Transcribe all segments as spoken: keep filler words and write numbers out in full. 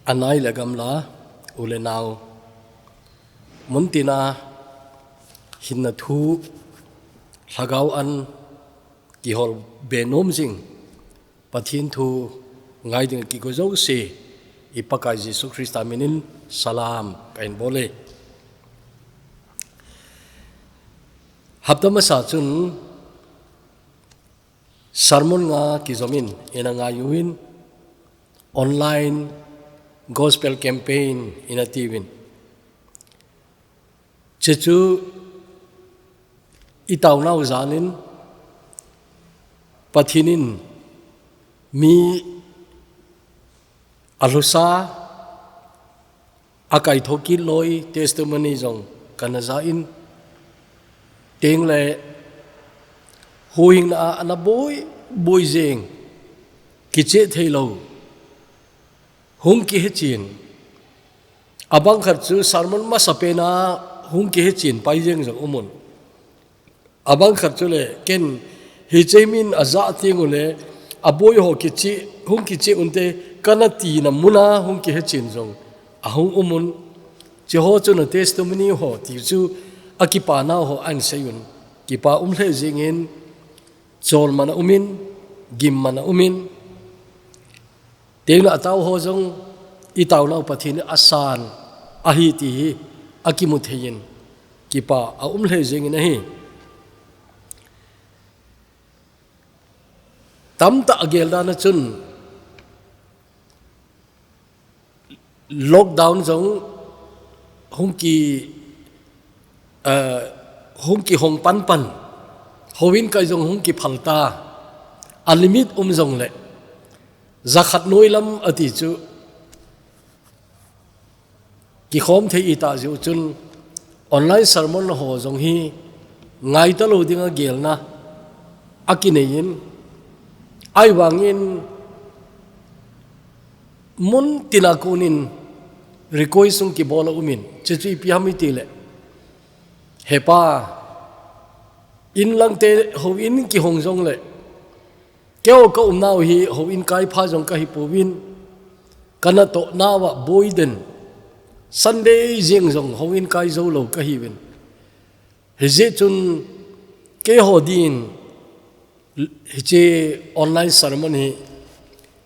Anai le gamla, u le nau, muntina hinna thu, lhagao an kihol be nom jing, Pathen thu ngai ding kiko jouse, i Pakai Jesu Christa minin salam ka hin bol e. Hapta masa chun sermon nga kijomin, ina ngai uvin, online gospel campaign ina tiuvin. Chechu i taonau janin Pathen in mi alhusa, akaitho kit loi testimony jong kana ja in, teng le huhhingna a ana boi, boi jeng, kiche thei lo, hung kihe chin. Abang khat chu sermon masa pena hung kihe chin pai jeng jong umun. Abang khat chu le ken hiche min aja ting u le aboi ho kiche, hung kiche unte kana tina muna hung kihe chin jong ahung umun. Cheho chu na testimony ho ti chu akipa nau ho an sei un. Kipa um lheh jingin, chol mana umin, gim mana umin. Teng le atao ho jong i taonau Pathen in asan ahi ti hi akimu thei in, kipa a um lheh jingin ahi. Tamtah a gel dan a chun lockdown jong hung ki, eh, hung kihong panpan, houin kai jong hung kiphal ta, a limit um jong le, jakhat noi lam ati chu kikhom thei i ta jiu chun online sermon ho jong hi ngai ta lo dinga gelna akinei in, ahivangin muntina konin request jong kibol a umin, chechu ipi ham iti le, He Pa, in langte houin kihong jong le, keiho ka umnau hi houin kai pha jong kahi pouvin, ka natoh nauva boi den, Sunday jeng jong houin kai jou lo kahiuvin. Hijeh chun keiho din hiche online sermon hi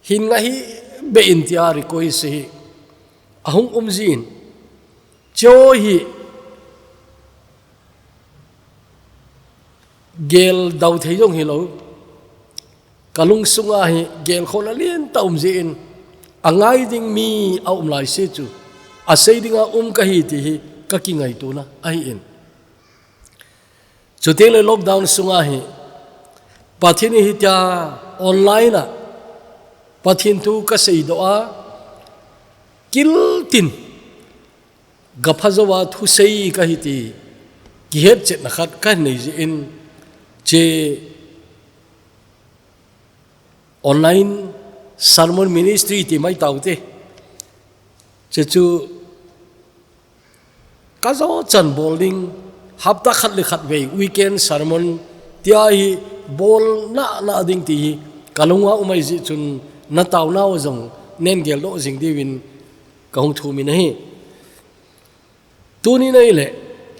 hin ngai hih beh in tia request hi ahung um jin, cheho hi gel dau thei jong hi lo. Ka lungsunga hi gelkhohna lentah um jeh in, angai ding mi aum lai se chu, asei dinga um kahi ti hi ka kingaituna ahi in. Chuteng le lockdown sunga hi Pathen in hitia online a Pathen thu ka seidoh a, kiltin gapha jouva thusei kahi ti kihetchetna khat kanei jeh in, che online sermon ministry ti mai taute, chechu ka jo chan bol ding, hapta khat le khat vei weekend sermon tia hi bol nana ding ti hi ka lunga um ahi jeh chun, na taonau jong nen geldoh jing diuvin ka hung thum in ahi. Tuni nei le,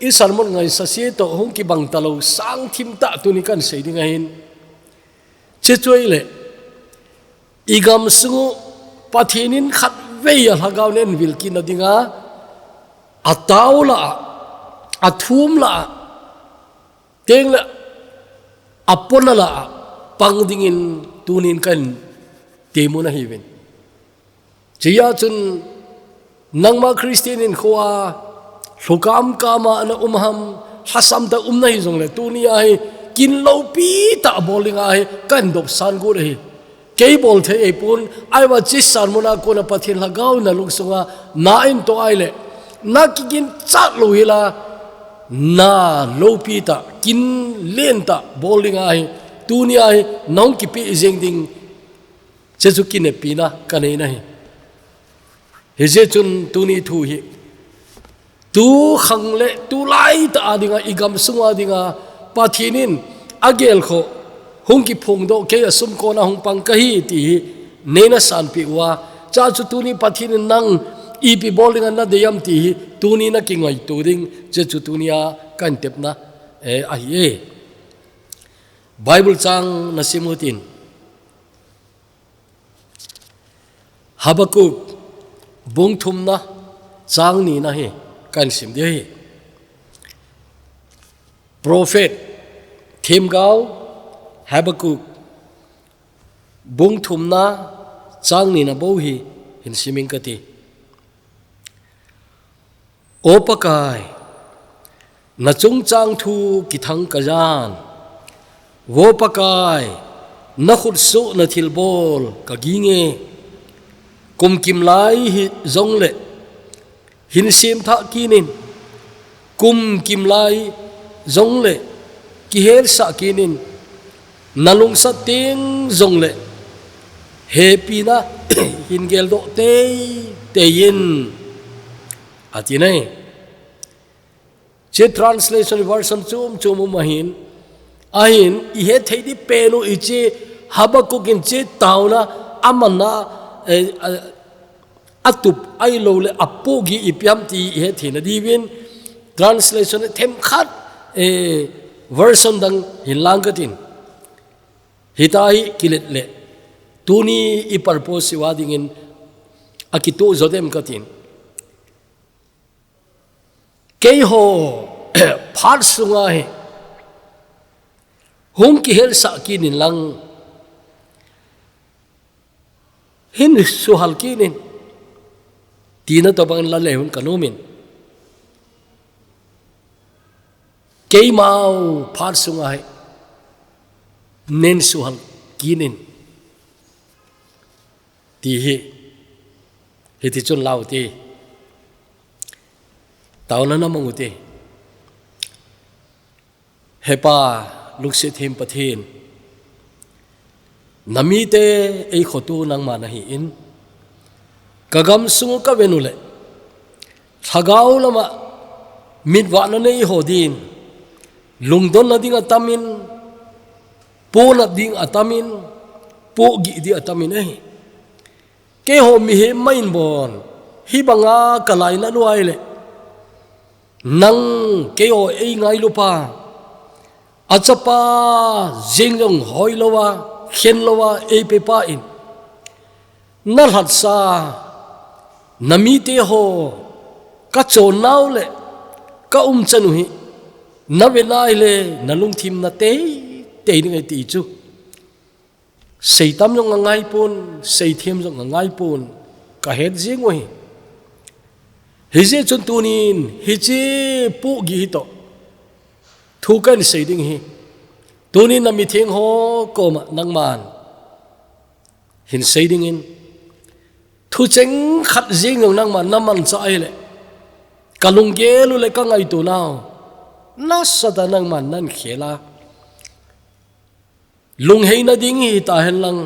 i sermon ngaisah se toh hung kibang ta lo, sang thim tah tuni kan sei ding ahin. Chechu ahile, i gamsung u Pathen in khat vei a lhagao nen vil kitna dinga, atao lah a, athum lah a, teng le apona lah a pang dingin tunin kan temu nahiuvin. Chea chun nangma Christian in khoa lhukam kama na um ham, lhasam tah um nahi jongle, tuni a hi kin lopi tah bol dinga hi kan dopsan got ahi. Kei bol thei ahipon, ahivang chi sermon a kona Pathen lhagao na lungsunga na in toh ahile, na kiginchat lou hila, na lopi tah, kin len tah bol dinga hi, tuni a hi nahung kipe jeng ding, chechu kinepina kanei nahi. Hijeh chun tuni thu hi, tu khang le tu lai tah a dinga, i gamsung a dinga, Pathen in agelkhoh, hung kiphongdoh, kei a sumkon a hung pang kahi ti hi neina sanpeh uva, Chuche chu tuni Pathen in nang ipi bol ding ana dei ham ti hi tuni na kingaito ding, chuche chu tunia ka tepna, eh, ahi e. Bible chang na sim u tin. Habakkuk bung thumna chang nina hi ka sim ding ahi. Prophet, themgao, Habakkuk bung thumna chang nina bou hi hin sim inge kati. O Pakai, na chungchang thu kithang ka jan. O Pakai, na khutsohna thilbol ka ging e. Kum kimlai hi jongle hin semthah kit in, kum kimlai jongle kihetsah kit in, na lungset teng jongle hepina hin geldoh teitei in, ati e. Chuche translation version chom chom um ahin, ahin i hethei ding pen u hiche Habakkuk in chuche taona amanna, eh, a, atup ahilouleh apohgih ipi ham ti i hethei na diuvin translation themkhat, eh, version dang hin lang katin. Hitia hi kilet le tuni i purpose uva dingin akitoh jo dem katin. Keiho phat sunga hi hung kihetsah kit in lang, hin suhal kit in, tina tobang in la le hun ka nom in. Keima phat sunga hi nen suhal kit in. Ti hi, hiti chun lau ti. Taona na mang u ti. He Pa, lungset them Pathen. Na mite eikhotu nangma nahin. Ka gamsung ka ven u le. Lhagao lama mitvahna nei ho din. Lungdonna ding atamin. Pona ding atamin, pohgih ding atamin ahi. Keiho mihem mahin bon, hibanga ka lainat u ahile. Nang keiho eingailupa, achapa jeng jong hoilouva, khenlouva, eipepa in. Na lhatsa, na mite ho, ka chonnau le, ka umchan u hi, na ve nai le, na lungthim na teitei ding ahi ti chu. Seitam jong angaipon, seithem jong angaipon, ka het jing u hi. Hijeh chun tunin, hiche pohgih hi toh. Thu kahin sei ding hi. Tunin na mitheng ho koma nangman. Hin sei dingin. Thucheng khat jeng jong nangman na manchah ahile. Ka lunggel u le ka ngaito nau. Nasatah nangman nahin khel a. Lungheina ding hita hen lang.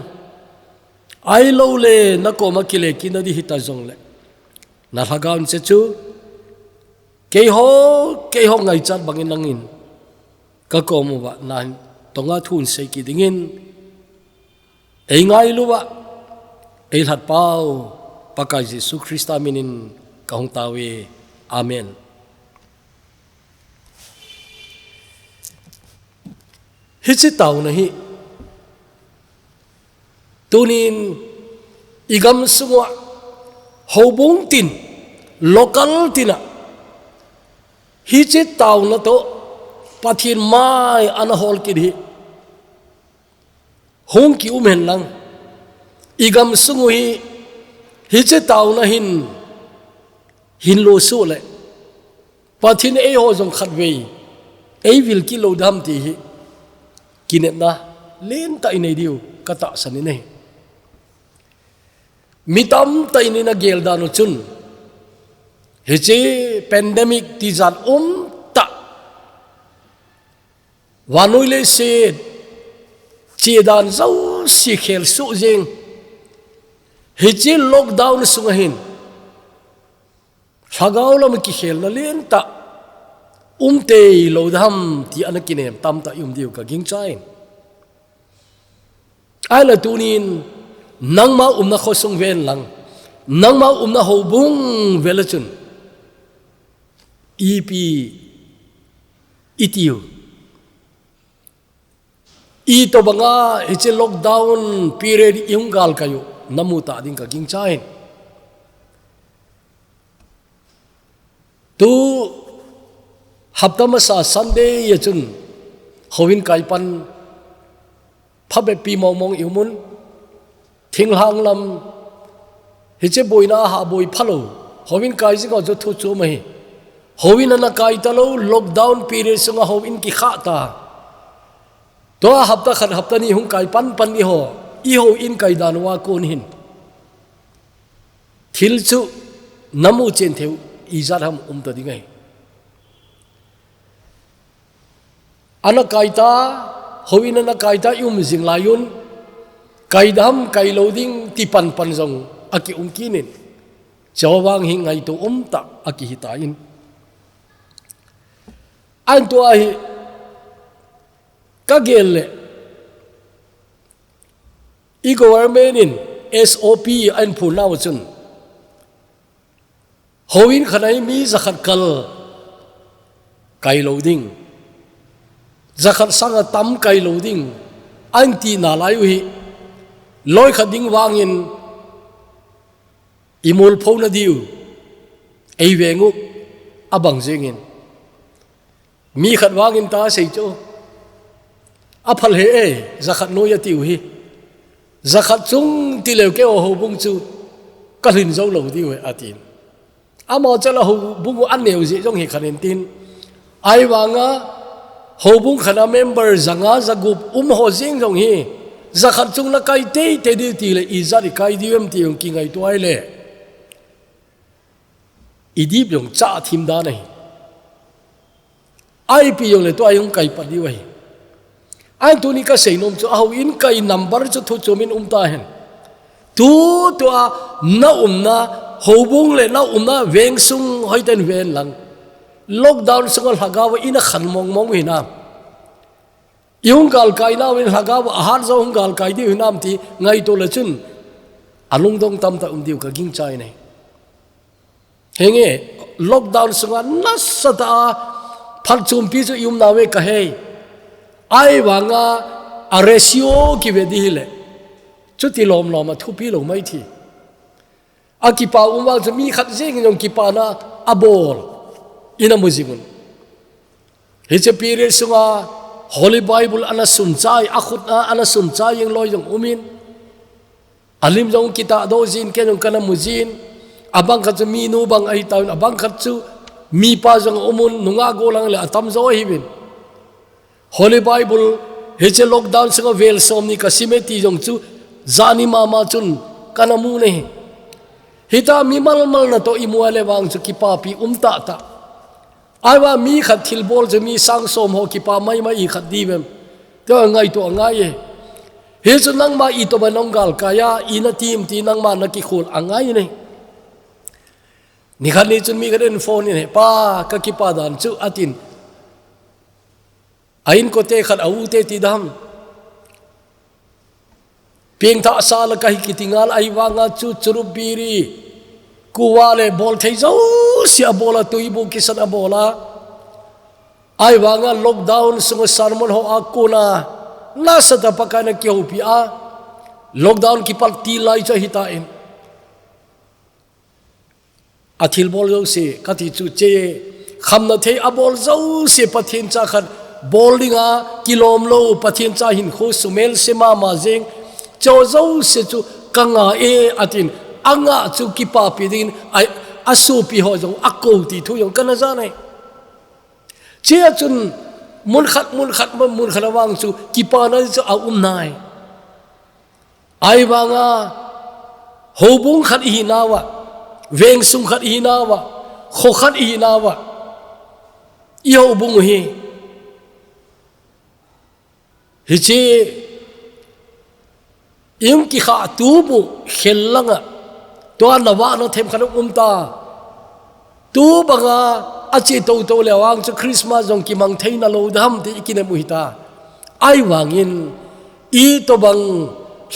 Ahilouleh na koma kile kit na ding hita jongle. Na lhagao in che chu. Keiho, keiho ngaichat bangin nangin. Ka kom uva, na tonga thu hin sei kit dingin. Eingailuva, eilhatpau, Pakai Jesu Christa minin kahung tao e. Amen. Hiche taona hi. Tunin i gamsung uva, houbung tin, local tina. Hiche taona toh, Pathen mai ana hol kit hi. Hung kium hen lang. I gamsung u hi, hiche taona hin, hin lo suh le. Pathen eiho jong khatvei, eivil kit lou dam ti hi. Kinepna, lentah inei diu, ka tahsan in ahi. Mi tamtah in ana gel dan u chun. Hiche pandemic tijat umtah. Vannoi leiset, chedan jouse khel suh jeng. Hiche lockdown sunga hin. Lhagao lam kikhelna lentah. Um tei lou dam ti ana kinem tamtah i um diu ka gingchan. Ahinla tunin nangma umna khosung ven lang. Nangma umna houbung vele chun ipi i tiu. Itobanga hiche lockdown period i hung galkai u namu ta ding ka gingcha in. Tu hapta masa Sunday a chun houin kai pan phabep pi mong mong i um un, thinglhang lam hiche boina a ha boi phalou. Houin kai jing ho chu thu chu ma hi. Houin ana kai talou, lockdown period sunga houin kikha ta. Tua hapta khat hapta ni hung kai pan pan ni ho, i houin kai dan uva kon hin thil chu namu chen thei u ijat ham um ta ding ahi. Ana kai ta, houin ana kai ta i um jing lai un, kai dam kai lou ding ti pan pan jong a ki um kinin. Chua vang hi ngaito um ta a ki hi ta in. An tua hi ka gel le i government in S O P an phun nau chun houin khat a hi mi jakhat kal kai lou ding, jakhat sanga tam kai lou ding, an ti nalai u hi loi khat ding vangin i mol pho na diu ei veng u a bang jingin. Mi khat vangin ta sei chu a phal he e, jakhat noi a tiu hi. Jakhat chung ti leu keu houbung chu ka hlin zo lou diu he a tin. Ama chal a houbung u a neu jeh jong hi khan in tin. Ai vanga houbung khat a member janga jagup um ho jing jong hi. Jakhat chung na kai tei tei diu ti le ijat i kai diu em ti jong ki ngaito ai le. I dip jong cha thim dan ahi. Ai pi jong le tua i hung kai pat diu ahi. Ai tuni ka sei nom chu a houin kai number chu thu chumin um ta hen. Tu tua na umna houbung le na umna veng sung hoi ten ven lang. Lockdown sunga lhagao in a khan mong mong u hinam. I hung galkai nau in lhagao a hat zo hung galkai diu hinam ti ngaito le chun a lungdong tam ta um diu ka gingcha in ahi. Henge, lockdown sunga nasatah a phatchompi chu i um nau ve ka hei. Ai vanga a ratio ki ve di hi le. Chuti lom lom a thupi lou mai thi. A kipa um vang chu mi khat jeng in jong kipana a bol. I na mu jing un. Hiche period sunga Holy Bible ana sum chai, a khut a ana sum chai jeng loi jong um in. A lim jong kita do jin, ken jong ka na mu jin. A bang khat chu mi nu bang ahi ta un, a bang khat chu mi pa jong um un, nunga golang le a tam zo ahi vin. Holy Bible, hiche lockdown sunga vel som ni ka sim e ti jong chu, jani mama chun ka na mu nei. Hita mi mal mal na to i mu a le vang chu kipapi um ta ta. Ai va mi khat thil bol chu mi sang som ho kipa mai mai i khat di vem. Te ngaito a ngai e. Hichu nangma i to ba nong galkai a, i na tim ti nangma na kikhol a ngai nei. Ni khat ni chun mi khat in phone in he, "Pa, ka kipa dan chu," a tin. A inkote khat a ute ti dam. Pengthah sa la ka hi kiti ngal ahi vanga chu churup biri. Kuva le bol thei zo si a bol a, tui bu kisan a bol a. Ahi vanga lockdown sunga sermon ho a kona. Nasatah a Pakai na kihoupi a. Lockdown kipat til lai chu ahi ta in. A thil bol zo si, ka ti chu che, khamna thei a bol zo si Pathen cha khat, bol dinga kilom lo, Pathen cha hin khu sumel se mama jeng, cho zo si chu ka nga e, a tin, a nga chu kipapi dingin, a, a supi ho jong, a ko ti thu jong, ka na ja nei. Che a chun, mun khat, mun khat, mun khat a vang chu, kipana chu a um nai. Ahi vanga, houbung khat i hi nauva, veng sung khat i hi nauva, kho khat i hi nauva, i houbung u hi. Hiche, i hung kikha tu bu khel langa, tua na va na them khat um ta. Tu banga a che to to le vang chu Christmas jong kimang thei na lo dam ti i kinem u hi ta. Ahi vangin i to bang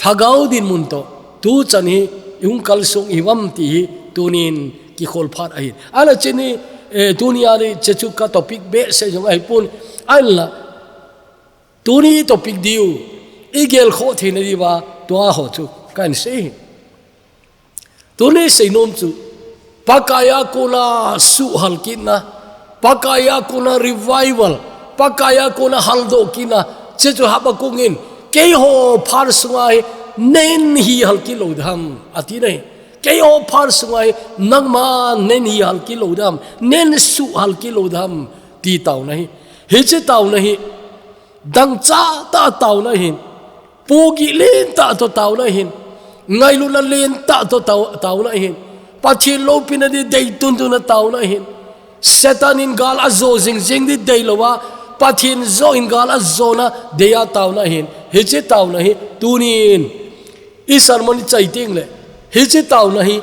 lhagao dinmun to tu chan hi i hung kalsong i vam ti hi tunin kikhol phat ahi. Ala chini, eh, tuni a ni chechu ka topic behseh jong ahi pon. Ala tuni topic diu i gel kho thei na diva tua ho chu kan sei. Tuni seinom chu, Pakaiya kona suhal kitna, Pakaiya kona revival, Pakaiya kona haldoh kitna, chechu Habakkuk in, keiho phar sunga hi nen hi hal kit lou dam, ati nahi. Keiho phar sunga hi nangma nen hi hal kit lou dam, nen suhal kit lou dam, ti tauna hi. Hiche tauna hi, dangchah tah tauna hin, Pugi lentah toh tauna hin, ngailutna lentah toh tau-, tauna hin, Pathen loupina di dei tuntuna tauna hin, Satan in gal ajo jingjing di dei louva, Pathen jo in gal ajona dei a tauna hin, hiche tauna hi, tunin, i sermon i chai teng le, hiche tauna hi,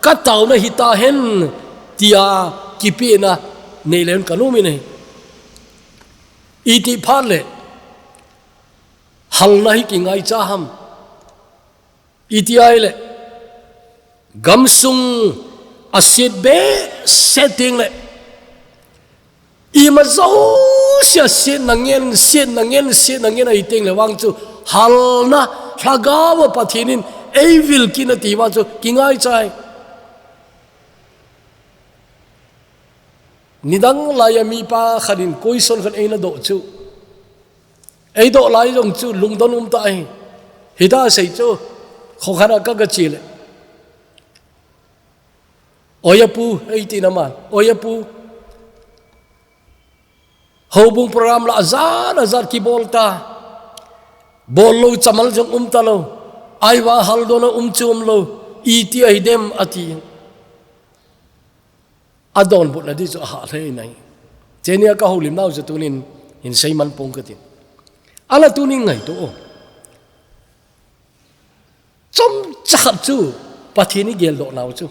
ka tauna hita hen, tia kipehna nei leng ka nom in ahi. Iti phat le, halna hi kingaicha ham. Iti ahile, gamsung aset behseh teng le, ima jousea setna ngen, setna ngen, setna ngen ahi teng le vang chu, halna lhagao a Pathen in eivil kitna ti vang chu, kingaicha ahi. Nidang laiya mipa khat in question khat eina doh chu. Eidoh lai jong chu lungdon um tah ahi. Hita sei chu, kho khat a ka gache le, "Oi a pu," eiti na man, "Oi a pu, houbung program la ajat ajat kibol ta. Bol lou chamal jong um talou. Ahivang haldohna um chu umlou. Iti ahi dem," ati. Adonbutna di chu ahah lheh in ahi. Cheni a ka houlimnau chu tunin hin seiman pong katin. Ala tunin ngaito o. Chomcha khat chu Pathen i geldoh nau chu.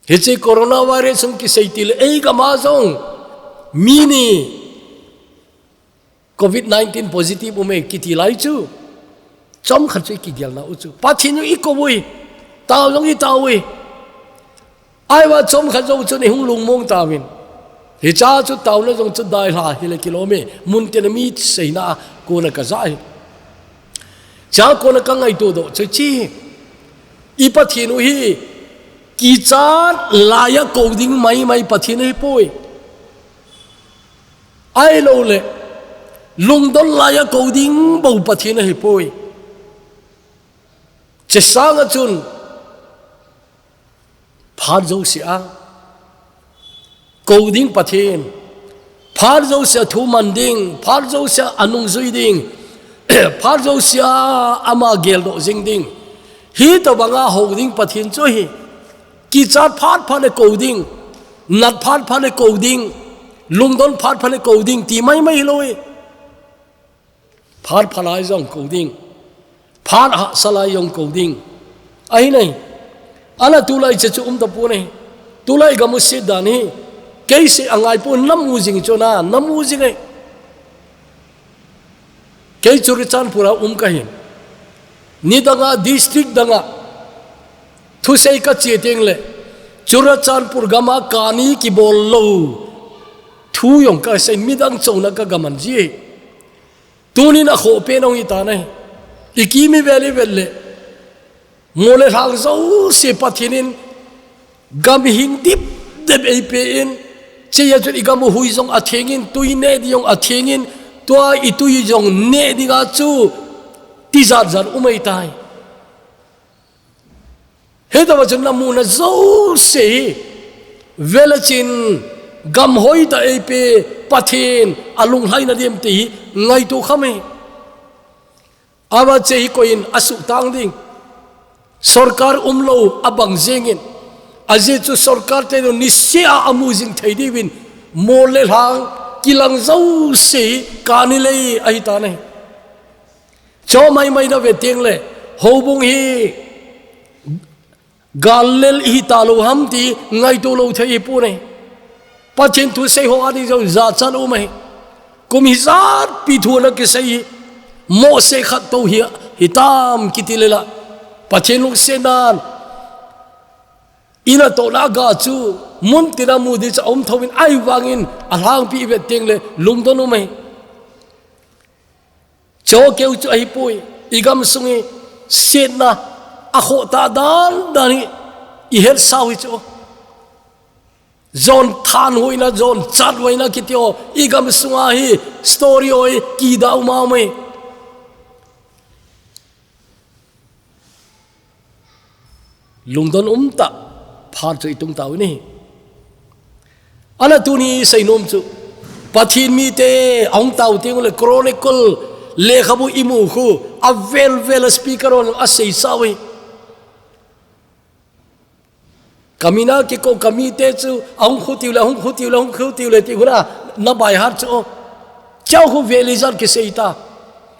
Hiche coronavirus hung kisei tile ei gam a jong mi ni Covid nineteen positive um e kiti lai chu. Chomkhat chu i kigelna u chu. Pathen jong i kou ui. Tao jong i tao ui. Ahivang chomkhat jong chu nei hung lungmong tauvin. Hicha chu taona jong chu dailha hile kilom e. Muntina mi seina a kona ka ja hi. Cha kona ka ngaito doh chu chi. I Pathen u hi kichat laiya kou ding maimai Pathen ahipoi. Ahilou le, lungdon laiya kou ding bou Pathen ahipoi. Che sanga chun, phat jousea kou ding Pathen, phat jousea thu man ding, phat jousea anung jui ding, phat jousea ama geldoh jing ding. Hitobanga hou ding Pathen chu hi. Kichat phat phat le kou ding, nat phat phat le kou ding, lungdon phat phat le kou ding, ti maimai hilou e. Phat phalai jong kou ding, phat hahsa lai jong kou ding. Ahi nai, ala tulai che chu um tapon ahi, tulai gam u set dan hi, kei sei angai pon namu jing chu na, namu jing e. Kei Churachandpur a um kahin. Nidanga district danga thusei kache teng le, Churachandpur gam a kani kibol lou thu jong kasei, midang chouna ka gaman ji e. Tunin akhoh pen hung hi ta nai. I kimi vel i vel le, Mo le lhang jouse Pathen in gam hing dip dip eipe in, chea chun i gam u hui jong atheng in, tui neh di jong atheng in, tua i tui jong neh dinga chu tijat jat um ei tai. Hitobang chun namu na jouse hi, vel a chin gam hoitah eipe Pathen alunglhaina diam ti hi ngaito kham e. Ama che hi koiyin asuhtang ding. Sorkar umlou abang jingin. Ajeh chu sorkar te jong niseh a amu jing thei diuvin. Mo le lhang kilang jouse hi kani lei ahi ta nai. Cho maimai na ve teng le. Houbung hi Gal lel ihi talou ham ti ngaito lou thei ipon e. Pathen thu sei ho a ding jong jachat um ahi. Kum hijat pi thu ana kisei hi. Mohseh khat tou hi, hitam kiti le la. Pathen lungsetnan, ina tohna ga chu, mun tina mu di chu aum thou in, ahivangin alhangpi i vet teng le lungdon um ahi. Cho keu chu ahipoi, i gam sung hi setna akhoh ta dan dan hi i hetsau hi chu. Jon thanhoina, jon chathoina kiti ho, i gam sunga hi story ho hi kida um aum ahi. Lungdon um tah phat chu i tung tau ni. Ana tuni seinom chu, Pathen mite ahung tau teng le Chronicle lekhabu i mu khu, avel vel a speaker hon asei sau hi. Ka mina kikou, ka mite chu ahung khu tiu le, ahung khu tiu le, ahung khu tiu le ti huna, na by heart chu o. Chau khu vel ijat kisei ta.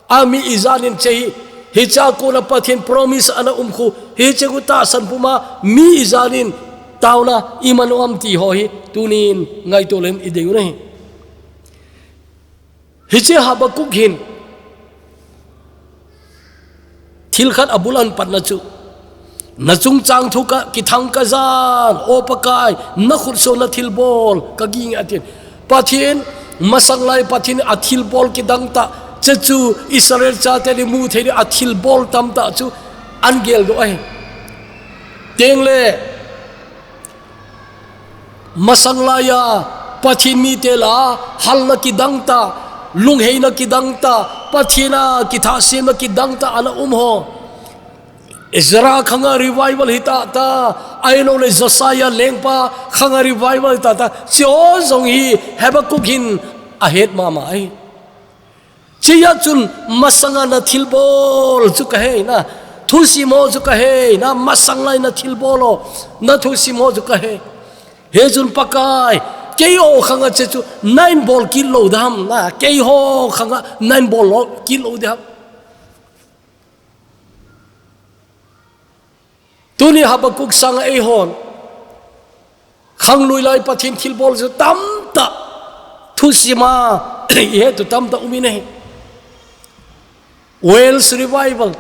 Ami ijanin che hi, hicha kona Pathen promise ana um khu, hiche khu tahsan puma mi ijanin tauna iman u am ti ho hi, tunin ngaito lem i ding u ahi. Hiche Habakkuk hin thil khat abul ahin patna chu, na chungchang thu ka kithang ka jan, O Pakai, na khutsuhna thilbol ka ging atin. Pathen, masang lai Pathen a thilbol kidang tah, che chu Israel chate ni mu thei ni a thilbol tam tah chu an geldoh ahi. Teng le, masang laia Pathen mite lah a halna kidang tah, lungheina kidang tah, Pathen a kithahsemna kidang tah ana um ho. Ezra khanga revival hi tah tah, ahilou le Josiah lengpa khanga revival hi tah tah, hiche ho jong hi Habakkuk hin ahet mama ahi. Hichea chun masanga na thilbol chu ka he na, thusim ho chu ka he na, masang lai na thilbol ho, na thusim ho chu ka he. Hichun Pakai, keiho khanga hiche chu nahin bol kit lou ding ham na, keiho khanga nahin bol lou kit lou ding ham. Tuni Habakkuk sanga eihon khanglui lai Pathen thilbol chu tamtah, thusima i het u tamtah um in ahi. Wales Revival,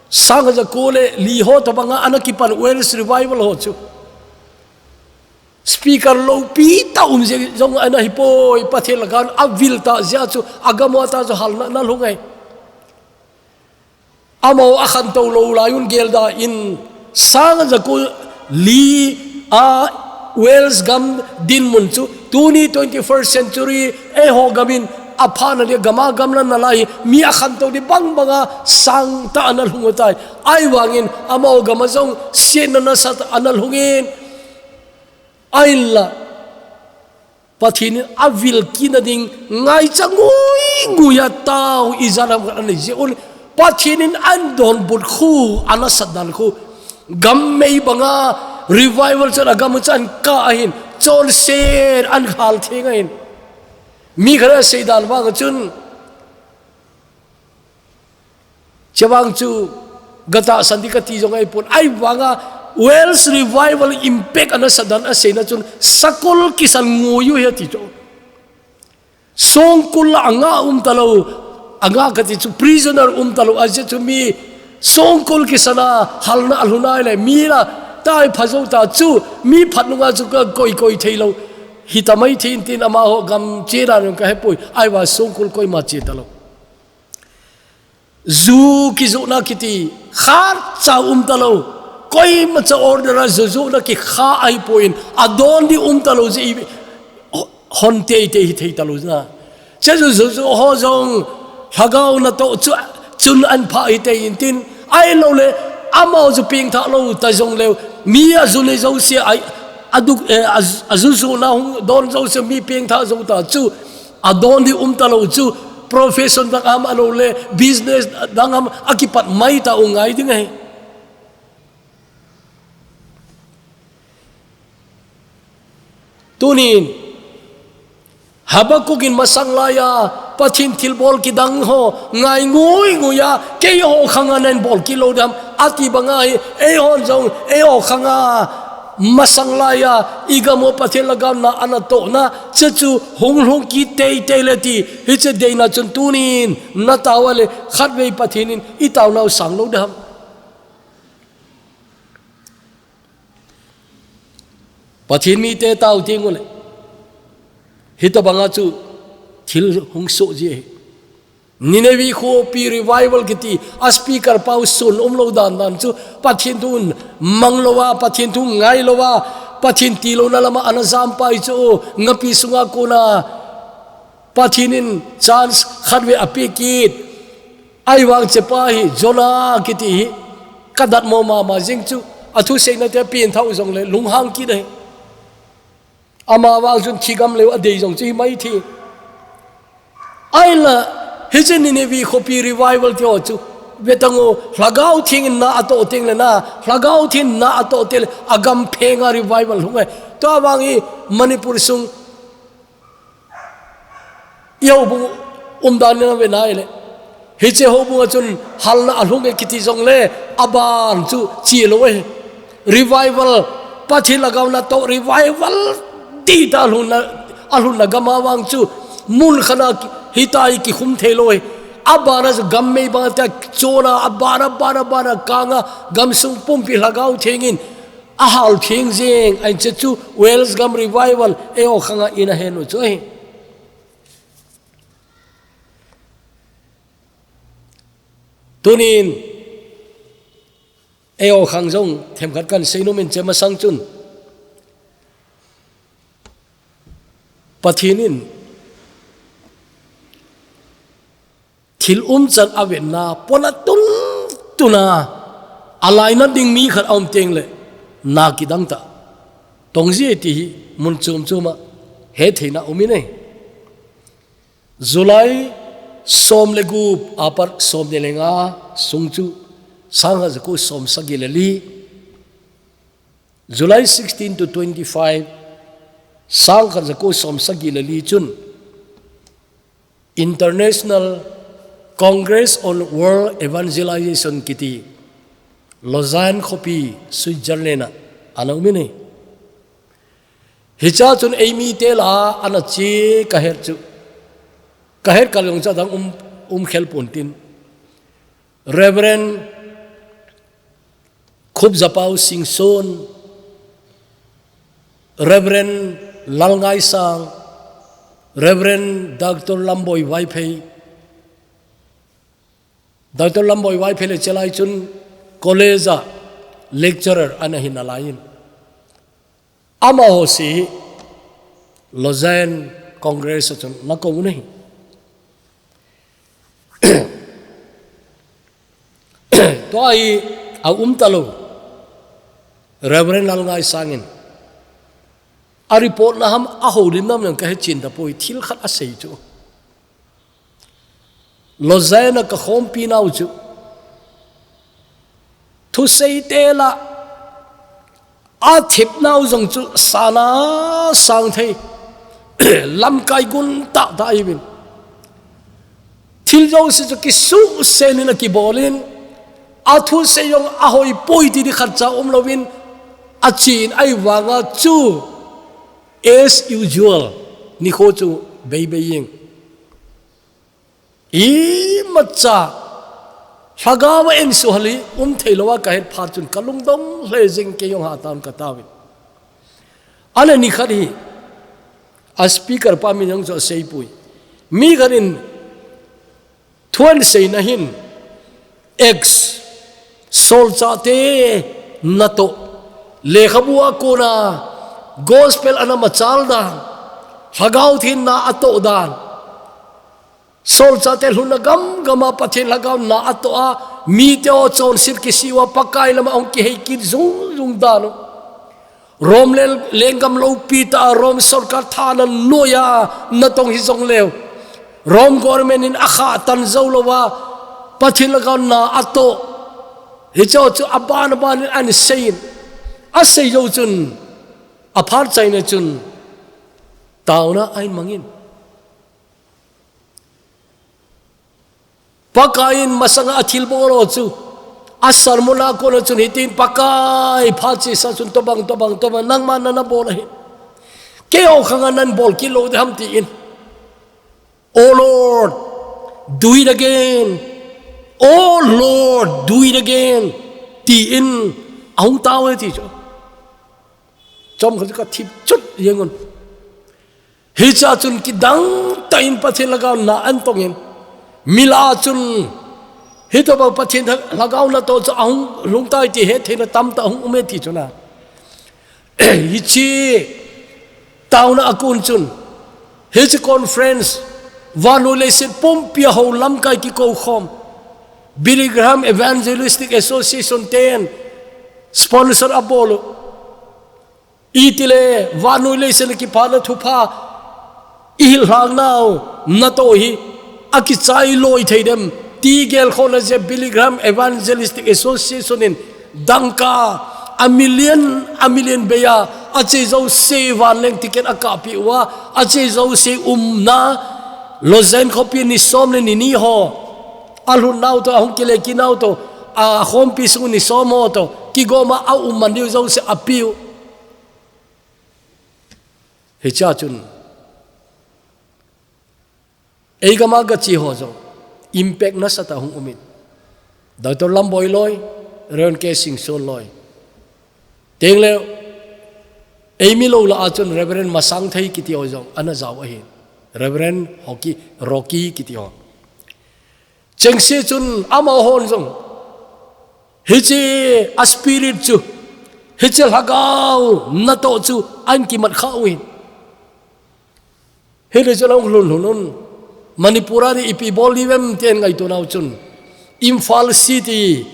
sang haja ko le li ho tobanga ana kipan Wales Revival ho chu. Speaker loupi tah um jeh jong ana hipoi, Pathen lhagao in avil tah jeh a chu, agam uva tah chu halna ana lhung ahi. Amaho akhantou lou lai un gelda in, sang haja ko li a Wales gam dinmun chu, tuni twenty-first century, eiho gam in apha na dia gam a gamla nalai, mi akhantou di bangbang a sang tah ana lhung u tai. Ahivangin amaho gam a jong setna nasatah ana lhung in, ahinla Pathen in avil kitna ding ngaicha ngui ngui a tao ijat ham khat anei jeh un, Pathen in ahin donbut khu, ana sat dan khu, gam mei banga revival chun agam u chu ahin kah ahin, chonset ahin hal theng ahin. Mi khat in asei dan vang chun, Chevang chu gatahsan di kati jong ahipon, ahivanga Wales Revival impact ana sat dan aseina chun, sakol kisan ngui u ahi ati chu. Songkul a anga um talou, anga kati chu prisoner um talou, ajeh chu mi songkul kisan a halna alhun ahile, mi la tai pha jou ta chu, mi phat nunga chu ka koi koi thei lou. Hita mai thei in tin amaho gam che dan jong ka hepoi, ahivang songkul koima che talou. Ju kijohna kiti, khatcha um talou. Koimacha order a ju johna kikha ahipoi in, adon di um talou jeh i hon teitei hithei talou jeh a. Hiche ju, ju joh ho jong, lhagao natoh chu, chun ahin phah hitei in tin, ahilou le, amaho ju pengthah lou ta jong leu, mi aju nei jouse a, aduk, eh, a, aju johna hung don jouse mi pengthah jou ta chu, adon di um talou chu, profession dang ham ahilou le, business dang ham akipat mai tau ngai ding ahi. Tunin, Habakkuk in masang laia, Pathen thilbol kidang ho, ngai ngui ngui a, keiho khanga nahin bol kit lou ding ham, ati banga hi, eihon jong, eiho khanga, masang laia, igam u Pathen lhagao in ana tohna, hiche chu hung lhung kit teitei le ti, hiche deina chun tunin, na tao a le, khatvei Pathen in, i taonau sang lou ding ham. Pathen mite tao teng ule. Hitobanga chu thil hung soh ji ahi. Nineveh khopi revival kiti a speaker pau sun umlou dan dan chu Pathen thu mang louva, Pathen thu ngai louva, Pathen tilouna lama ana jam pa hi chu ngapi sunga kona Pathen in chance khat ve ape kit. Ahivang chepa hi Jonah kiti hi ka datmo mama jing chu, athuseina te pengthah jongle lunghang kit ahi. Amavang chun thigam leu adei jong chu himai thei. Ahinla, hiche Nineveh khopi revival tiho chu, vetan o, Lhagao Theng in na atoh tengle na, Lhagao Theng in na atoh tengle, agam phenga revival hung ahi. Tua vang hi Manipur sung i houbung umdan in ave nai le. Hiche houbunga chun halna alhung e kiti jongle, aban chu chelou ahi. Revival, Pathen Lhagao natoh revival tita alhunna, alhunna gama vang chu mun khat a hitia hi kikhum theilou ahi. Abana chu gam mei banga tia chona, abana, bana, bana kanga gamsung pumpi Lhagao Theng in ahal theng jeng, ahin che chu Wales gam revival eiho khanga ina henu chu ahi. Tunin eiho khang jong themkhat kan seinom in che masang chun Pathen in thil umchan avetna pona tun tuna alainat ding mi khat aum tengle na kidang tah tong ji ti hi mun chom choma hetheina um in ahi. July som le gup apat som le nga sung chu sangkhat jako som sagi le li. July sixteen to twenty-five, sangkhat jako som sagi le li chun International Congress on World Evangelization kiti Lausanne khopi Switzerland a ana um in ahi. Hichea chun eimite lah a ana che kahet chu, kahet kal jong chu adang um, um khel pon tin, Reverend Khupjapau Singson, Reverend Lalngaisang, Reverend Doctor Lamboi Vaiphei, Doctor Lamboi Vaiphei le chelai chun college a lecturer ana hi nalai in. Amaho si Lausanne Congress a chun ana kou u ahi. Tua hi aum talou Reverend Lalngaisang in a report na ham a houlimna ham jong kahe chen tapoi, thil khat asei chu. Lausanne a kakhompi nau chu thusei te lah a thep nau jong chu sana sang thei lamkai gun tah tah ahi uvin. Thil jouse chu kisuhsen in akibol in, athusei jong ahoipoi ti ding khatcha umlouvin, achen ahivanga chu as usual nikho chu beibei jeng. Imacha Lhagao a insuhal hi um theilouva kahet phat chun kalungdong lheh jeng, kei jong hatah in kataovin. Ana nikhat hi a speaker pa min jong chu aseipoi. Mi khat in thu ahin seina hin Acts, Solchahte natoh, lekhabu a kona gospel ana machal dan, Lhagao Theng in na atoh dan, Solchahte lhunna gamgam a Pathen Lhagao in na atoh a, mite ho chonset kisih uva Pakai lama hung kihei kit jung jung dan u. Rome le lenggam loupi tah a Rome sorkar thana noiya natong hijongleu, Rome government in akhah tan joulouva Pathen Lhagao in na atoh. Hicheho chu aban aban in ahin seiyin, asei jou chun, aphat chaina chun taona ahin mangin. Pakai in masanga athilbol ho chu, a sermon a kona chun hitin, Pakai, phat chesa chun tobang, tobang, tobang, nangman nana bol ahi. Keiho khanga nabol kit lou ding ham tin, Oh Lord, do it again. Oh Lord, do it again, tin ahung tao e ti chu. Chomkhat chu ka thip chut jeng un. Hichea chun kidang tah in Pathen lhagao na ahin tong in. Mi lah a chun, hitobang Pathen lhagao natoh chu ahung lhung tai ti hettheina tamtah ahung um e ti chu na. Hiche taona a kon chun, hiche conference, vannoi leiset pumpia hou lamkai kikoukhom, Billy Graham Evangelistic Association ten sponsor abol u. Itile vannoi leiset a kipana thupha ihil lhang nau natoh hi akichai loi thei dem ti gelkhohna jeh a Billy Graham Evangelistic Association in dangka a million, a million bei a, ache jouse vanleng ticket akahpeh uva, ache jouse umna Lausanne khopi ni som le ni ni ho, alhun nau toh, ahung kile kit nau toh, akhompi sung ni som ho toh kigom a aum man diu jouse apeh u. Hichea chun, eigam a gache ho jong impact nasatah a hung um in. Doctor Lamboi loi, Reverend K Singson loi. Tengle, eimi lou lah a chun Reverend Masangthei kiti ho jong ana jao ahin. Reverend Hoki, Rocky kiti ho. Chengse chun amahon jong, hiche a spirit chu, hiche lhagao natoh chu ahin kimat kha uvin. Hile chun ahung lhun lhun un. Manipur a ding ipi bol diu vem ti ahin ngaito nau chun, Imphal City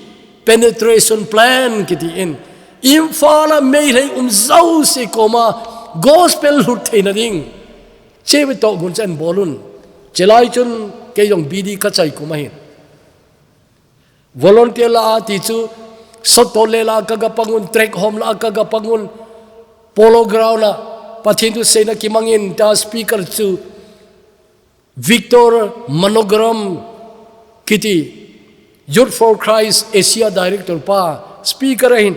Penetration Plan kiti in, Imphal a Meitei um jouse koma gospel lhut theina ding, chemi tohgon chu ahin bol un. Chulai chun kei jong B D kachai kum ahin. Volunteer lah a ti chu, sotto le lah a kaga pang un, trek hom lah a kaga pang un, Polo Ground a Pathen thu seina kimang in, ta speaker chu Victor Manogaram kiti, Youth for Christ Asia Director pa speaker ahin.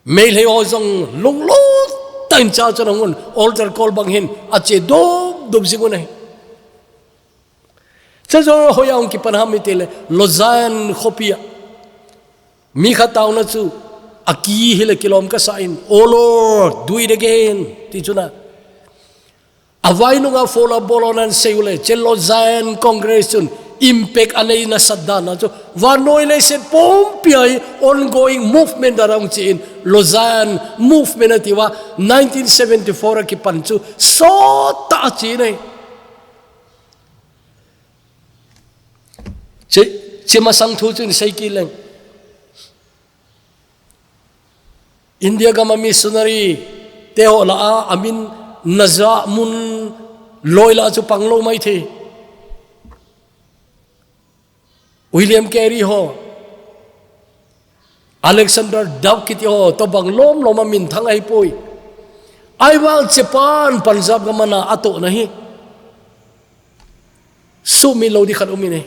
Meitei ho jong lunglut tah in church a ahung un, altar call bang hin ache dup dup jing un ahi. Chujou hoiya hung kipan ham itile, Lausanne khopi a mi khat taona chu, aki hile kilom kasah in, "Oh Lord, do it again," ti chu na. Avai nunga follow up bol un ahin sei ule, hiche Lausanne Congress chun impact anei nasat dan a chu, vannoi leiset pumpia hi ongoing movement a hung che in, Lausanne movement atiuva, nineteen seventy-four a kipan chu sot tah a che in ahi. Hiche, hiche masang thu chu hin sei kit leng. India gam a missionary te ho lah a, amin najah mun loi lah a chu pang lou maithei. William Carey ho, Alexander Dodd kiti ho, tobang lom lom a minthang ahipoi. Ahivang Japan, Punjab gam a na atohna hi sumil lou ding khat um in ahi.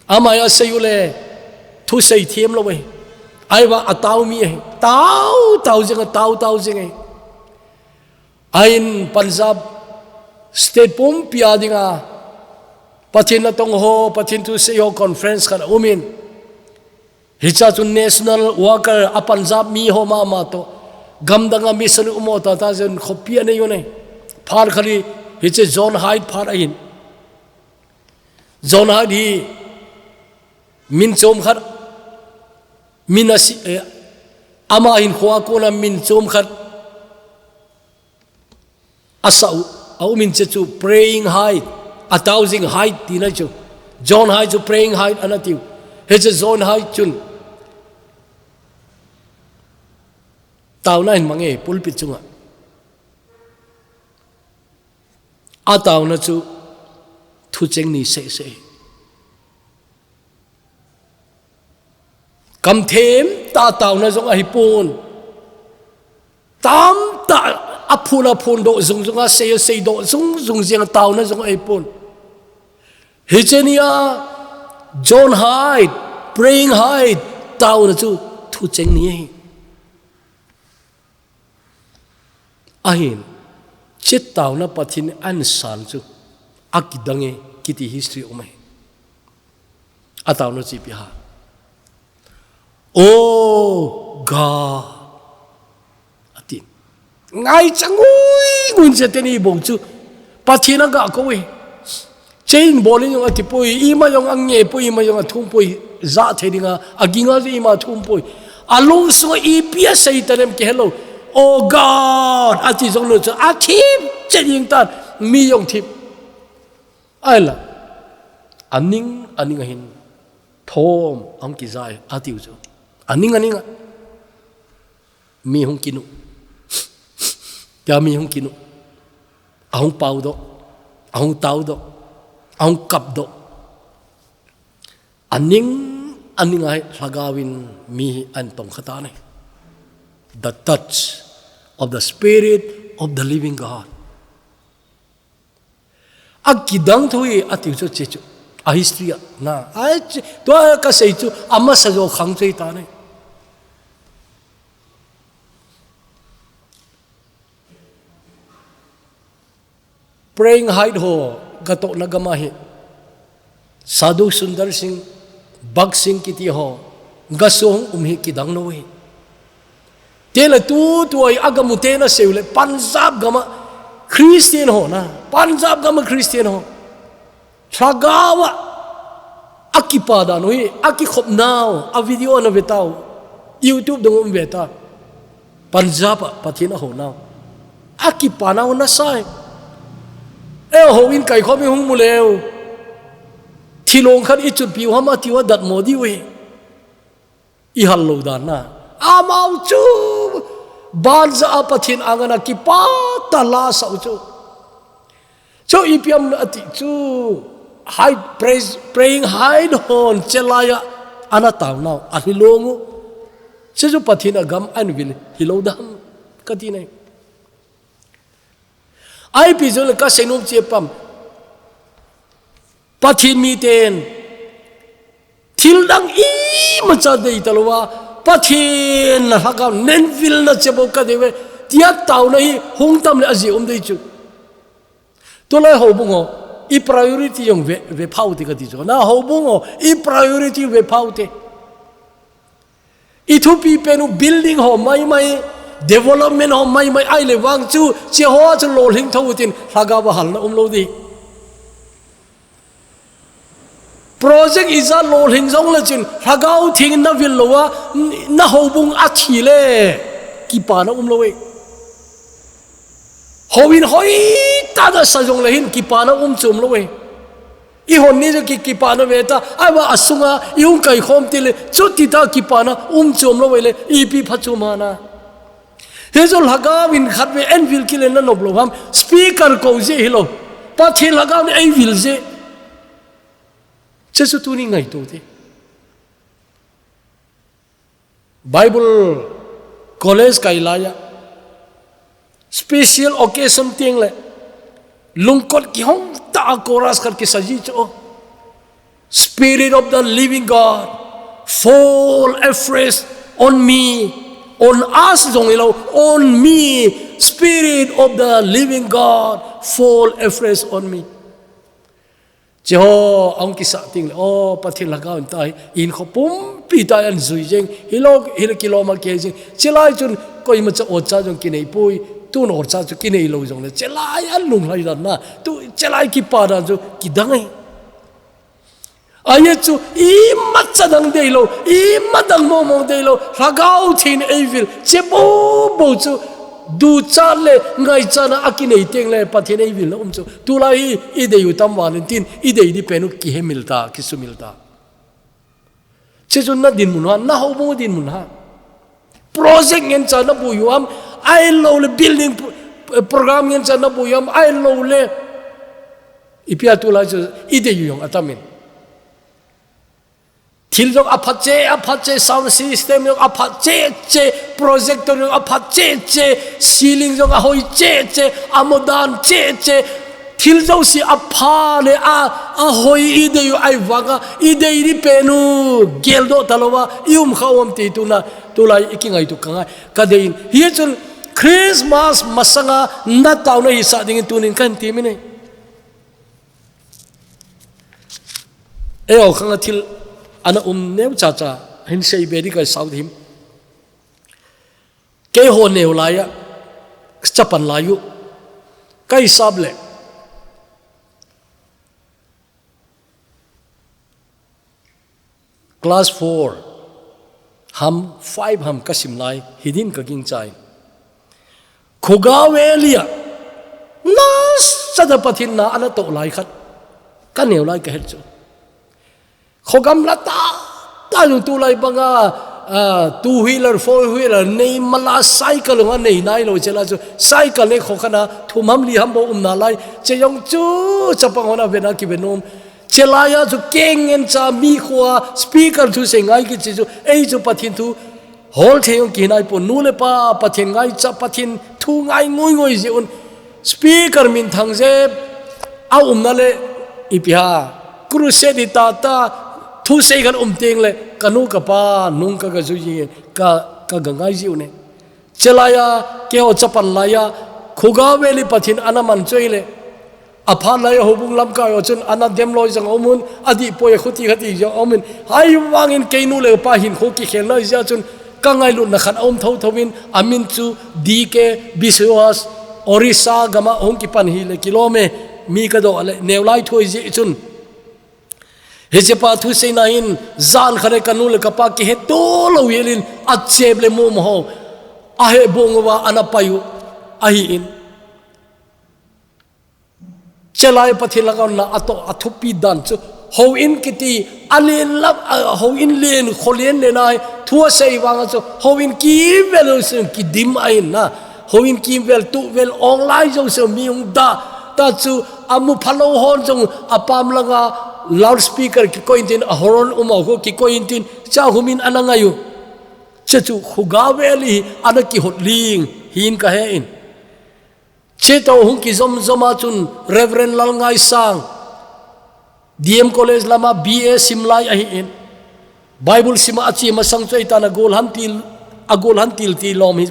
Ama hi asei ule, thusei thiam lou ahi. Ahivang atao mi ahi. Tao, tao jing a, tao, tao jing ahi. Ahin Punjab state pumpia dinga Pathen natong ho, Pathen thusei ho conference khat aum in. Hichea chu national worker a Punjab mi ho mama toh, gamdang a mission um ho tah tah jeng in khopi anei un ahi. Phat khat hi, hiche John Hyde phat ahin. John Hyde hi min chom khat, min asi, eh, ama hinkho a kona min chom khat asah u, aum in, hiche chu Praying Hyde, atao jing Hyde tina chu. John Hyde chu Praying Hyde ana tiu. Hiche John Hyde chun taona ahin mang e pulpit chunga. Ataona chu thucheng ni seh seh. Kamthem tah a taona jong ahipon. Tamtah a phun a phun doh jung jung a, sei a sei doh jung jung jeng a taona jong ahipon. Hiche nia John Hyde, Praying Hyde, taona chu thucheng ni ahi. Ahin, hiche taona Pathen in ahin san chu akidang e kiti history um ahi. Ataona chu ipi ham. Oh God. Ngaicha ngui ngun che teni bong chu. Pathian a ga ko e. Chain bowling jong ati poi, ima jong ange poi, ima jong athum poi, ja thei dinga, aginga ju ima thum poi. Alung sunga ipi asei ta nem kihe lou. Oh God, ati jong lou chu, athip che ding tan, mi jong thip. Aila, aning, aning ahin, thom, ang kijai, ati u chu. Aning, aning a. Mi hung kinu. Kya mi hung kinu. Ahung pau do. Ahung tau do. Ahung kap do. Aning, aning ahi lhagao in mi hi an tong khata ne. The touch of the Spirit of the living God. Akidang thu hi ati chu che chu. A history a. Na. Ai chu. Tua kasei chu. Amasa jo khang chei ta ne. Praying height ho, katohna gam ahi. Sadhu Sundar Singh, Bhagat Singh kiti ho, gasong um hi kidang lou hi. Tele tutu ai agamu tena seule, Punjab gama Christian ho na, Punjab gama Christian ho. Lhagao a, akipa dan u hi, akikhop nau, a video na ve tau, YouTube dong um ve ta. Punjab a, Pathian a ho nau. Akipa nau na sai. E ho in kai khom i hung mu leu. Thilong khat i chut piu ham a tiu a dat mo diu hi. I hal lou dan na. Amau chu banza a Pathian angana kipa ta la sau chu. Chu ipi ham ati chu. Hai praise, praying height hon chelai a ana tau nau. Ahi long u. Chu chu Pathian a gam an vil hi lou dam. Kati nei. Ai pi zul ka senum che pam. Pathian mi ten. Thil dang imacha dei ta lou a. Pathian na lhagao nen vil na che bo ka dei ve. Tia tau na hi hung tam le a ji um dei chu. Tulai ho bung ho. I priority jong ve, ve phau te kati chu. Na ho bung ho. I priority ve phau te. I thupi pen u building ho mai mai, development ho mai mai, ai le vang chu, che ho chu lolhing tho u tin, lhagao a hal na um lou di. Project i ja lolhing jong le chin, lhagao thing na vil lou a, na ho bung a thi le, kipa na um lou e. Ho in hoi ta da sa jong le hin, kipa na um chu um lou e. I hon ni chu ki, kipa na ve ta, ai va a sunga, i hung kai khom ti le, chu ti ta kipa na, um chu um lou ve le, ipi pha chu ma na. He chu lhagao in khat ve en vil ki le na nop lou ham, speaker ko je hi lou, Pathian lhagao in ei vil je. Che chu tu ni ngai tu te. Bible college kai lai a. Special occasion ting le. Lungkot ki hong ta a chorus khat ki sa ji cho. Spirit of the living God, fall afresh on me. On us jong ilou, on me. Spirit of the living God, fall afresh on me. Che ho, ang kisa ting le, o, Pathian lhagao in tai, in kho pumpi tai an zui jeng, hilo, hilo kiloma ke jeng, che lai chun, koima cha o cha jong kinei pui, tun o cha chu kinei lou jong le, che lai an lung lai dan na, tu, che lai kipa dan chu, kidang e. Aye chu, imacha dang dei lou, ima dang mo mo dei lou, lhagao thing ei vil, che bo bo chu, Du cha le, ngai cha na a kinei teng le, Pathian ei vil na um chu. Tulai hi, i dei u tam val in tin, i dei di pen u ki he mil ta, ki su mil ta. Che chu na din mun ha, na ho bung din mun ha. Project ngen cha na bu yu am, ai lo le building pro-, program ngen cha na bu yu am, ai lo le. I pia tulai chu, i dei u yong a tam in. Thil jong a phat che, a phat che, sound system jong a phat che che, projector jong a phat che che, ceiling jong a hoi che che, a modern che che, thil jong si a pha le a, a hoi i dei u ai vang a, i dei di pen u, gel doh ta lou a, i um kha um ti tu na, tulai i ki ngai tu ka ngai, ka dei in. Hi chun Christmas masanga na tau na hi sa ding in tunin kan ti mi nei. Ei, o khang a thil ana um neu cha cha, hin sei be di kai sau him. Kei ho neu lai a, Chapan lai u. Ka hisap le. Class four ham, five ham ka sim lai, hidin ka gingchai. Khoga veli a, nasatah a Pathen na ana toh lai khat ka neo lai ka het chu. Khogam la tah tah jong tulai banga, ah, two wheeler, four wheeler, nei mala cycle nga nei nailou chela chu, cycle nei kho khana, thum ham li ham bou um nalai, che jong chu, chapang hon a vena kive nom. Chelai a chu keng ngen cha mi khoa, speaker thusei ngai kichi chu, ei chu Pathen thu, Hol thei jong kihinai pon, nu le pa, Pathen ngaicha, Pathen thu ngai ngoi ngoi jeh un. Speaker minthang jep, a umna le ipi ham. Crusade hi tah tah, thusei khat um teng le, ka nu ka pa, nung ka ga jui jing, ka, ka ga ngai jiu ne. Chelai a, keiho chapan lai a, khoga veli Pathen ana man choi le. Aphat lai a houbung lamkai ho chun ana dem loi jong a um un, adih poi a khuti khati jong a um un. Ahivangin kei nu le pa hinkho kikhel nai jeh chun ka ngailutna khat a um tho tho in, amin chu D K Biswas, Orissa gam a hung kipan hile kilom e, mi ka doh le neo lai thu ahi jeh chun. Hiche pa thuseina hin jan khat le ka nu le ka pa kihetto lou hel in achep le mum ho. Ahe bong uva ana pai u ahi in. Chelai Pathen langa na atoh a thupi dan chu. Houin kiti, a len lam, a, houin len, kho len len ahi, thu asei vang a chu, houin kimvel jong chu kidim ahi na. Houin kimvel, tuvel, ong lai jong chu mi hung da. Tah chu, a mu phalou hon jong, a pam langa, loudspeaker kikoi intin, a horn um a ho kikoi intin, cha humin ana ngai u. Che chu, khoga veli, ana kihot ling, hin ka he in. Cheto hung kijom jom a chun Reverend Lalngaisang, D M College lama B A sim lai ahi in. Bible sima achi masang chu ahi tan a gol han til, a gol han til ti lom hi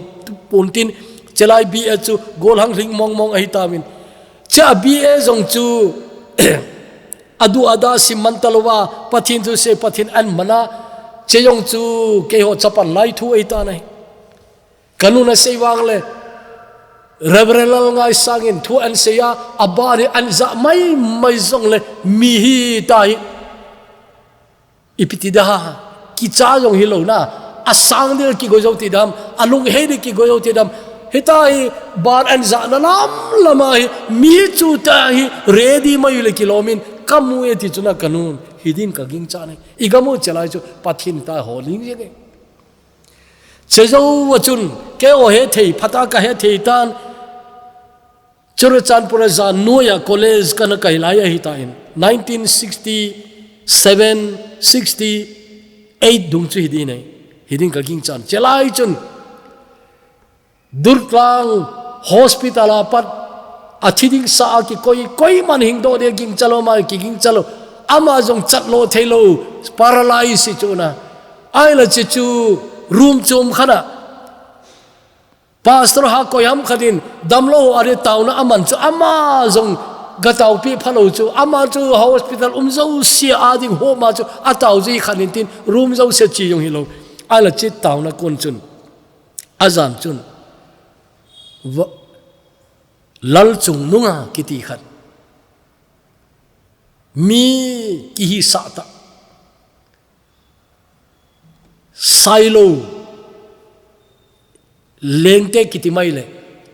pon tin, chelai B A chu gol hang hling mong mong ahi tauvin. Che a B A jong chu adu ada sim man talouva, Pathen thusei Pathen an mana, che jong chu keiho chapan lai thu ahi tan ahi. Ka nun asei vang le, Reverend Lalngaisang in thu an sei a, aban hi an ja mai mai jong le mi hi ta hi. Ipi ti da ha, kicha jong hilou na, asang ding kigoi jou ti dam, alung hei ding kigoi jou ti dam. Hita hi ban an ja na lam lam a hi, mi chu ta hi, ready mai le kilom in, ka mu e ti chu na ka nun, hidin ka gingcha ne. I ga mu chelai chu, Pathen ta ho ling jeng e. Che jou a chun, keiho he thei, phat a ka he thei tan, Churachandpur a jan noiya college kana kai lai ahi tan, nineteen sixty seven, sixty eight dung chu hi din ahi, hidin ka gingchan. Chelai chun, Durtlang hospital a pat, a thi ding sa a kikoi, koiman hing doh ding gingcha lou ma, kigingcha lou. Ama jong chat lou thei lou, paralyze chu na. Ahila che chu room chom khat a. Pastor ha koi ham khat in, damlou ho a ding taona aman chu, ama jong ga taopi phalou chu, ama chu hospital um jouse a ding ho ma chu, atao ji khat in tin, room jouse chi jong hilou. Ahila che taona kon chun. Ajan chun, va-, Lalchungnunga kiti khat. Mi kihisah tah. Sailou. Lengte kiti mai le.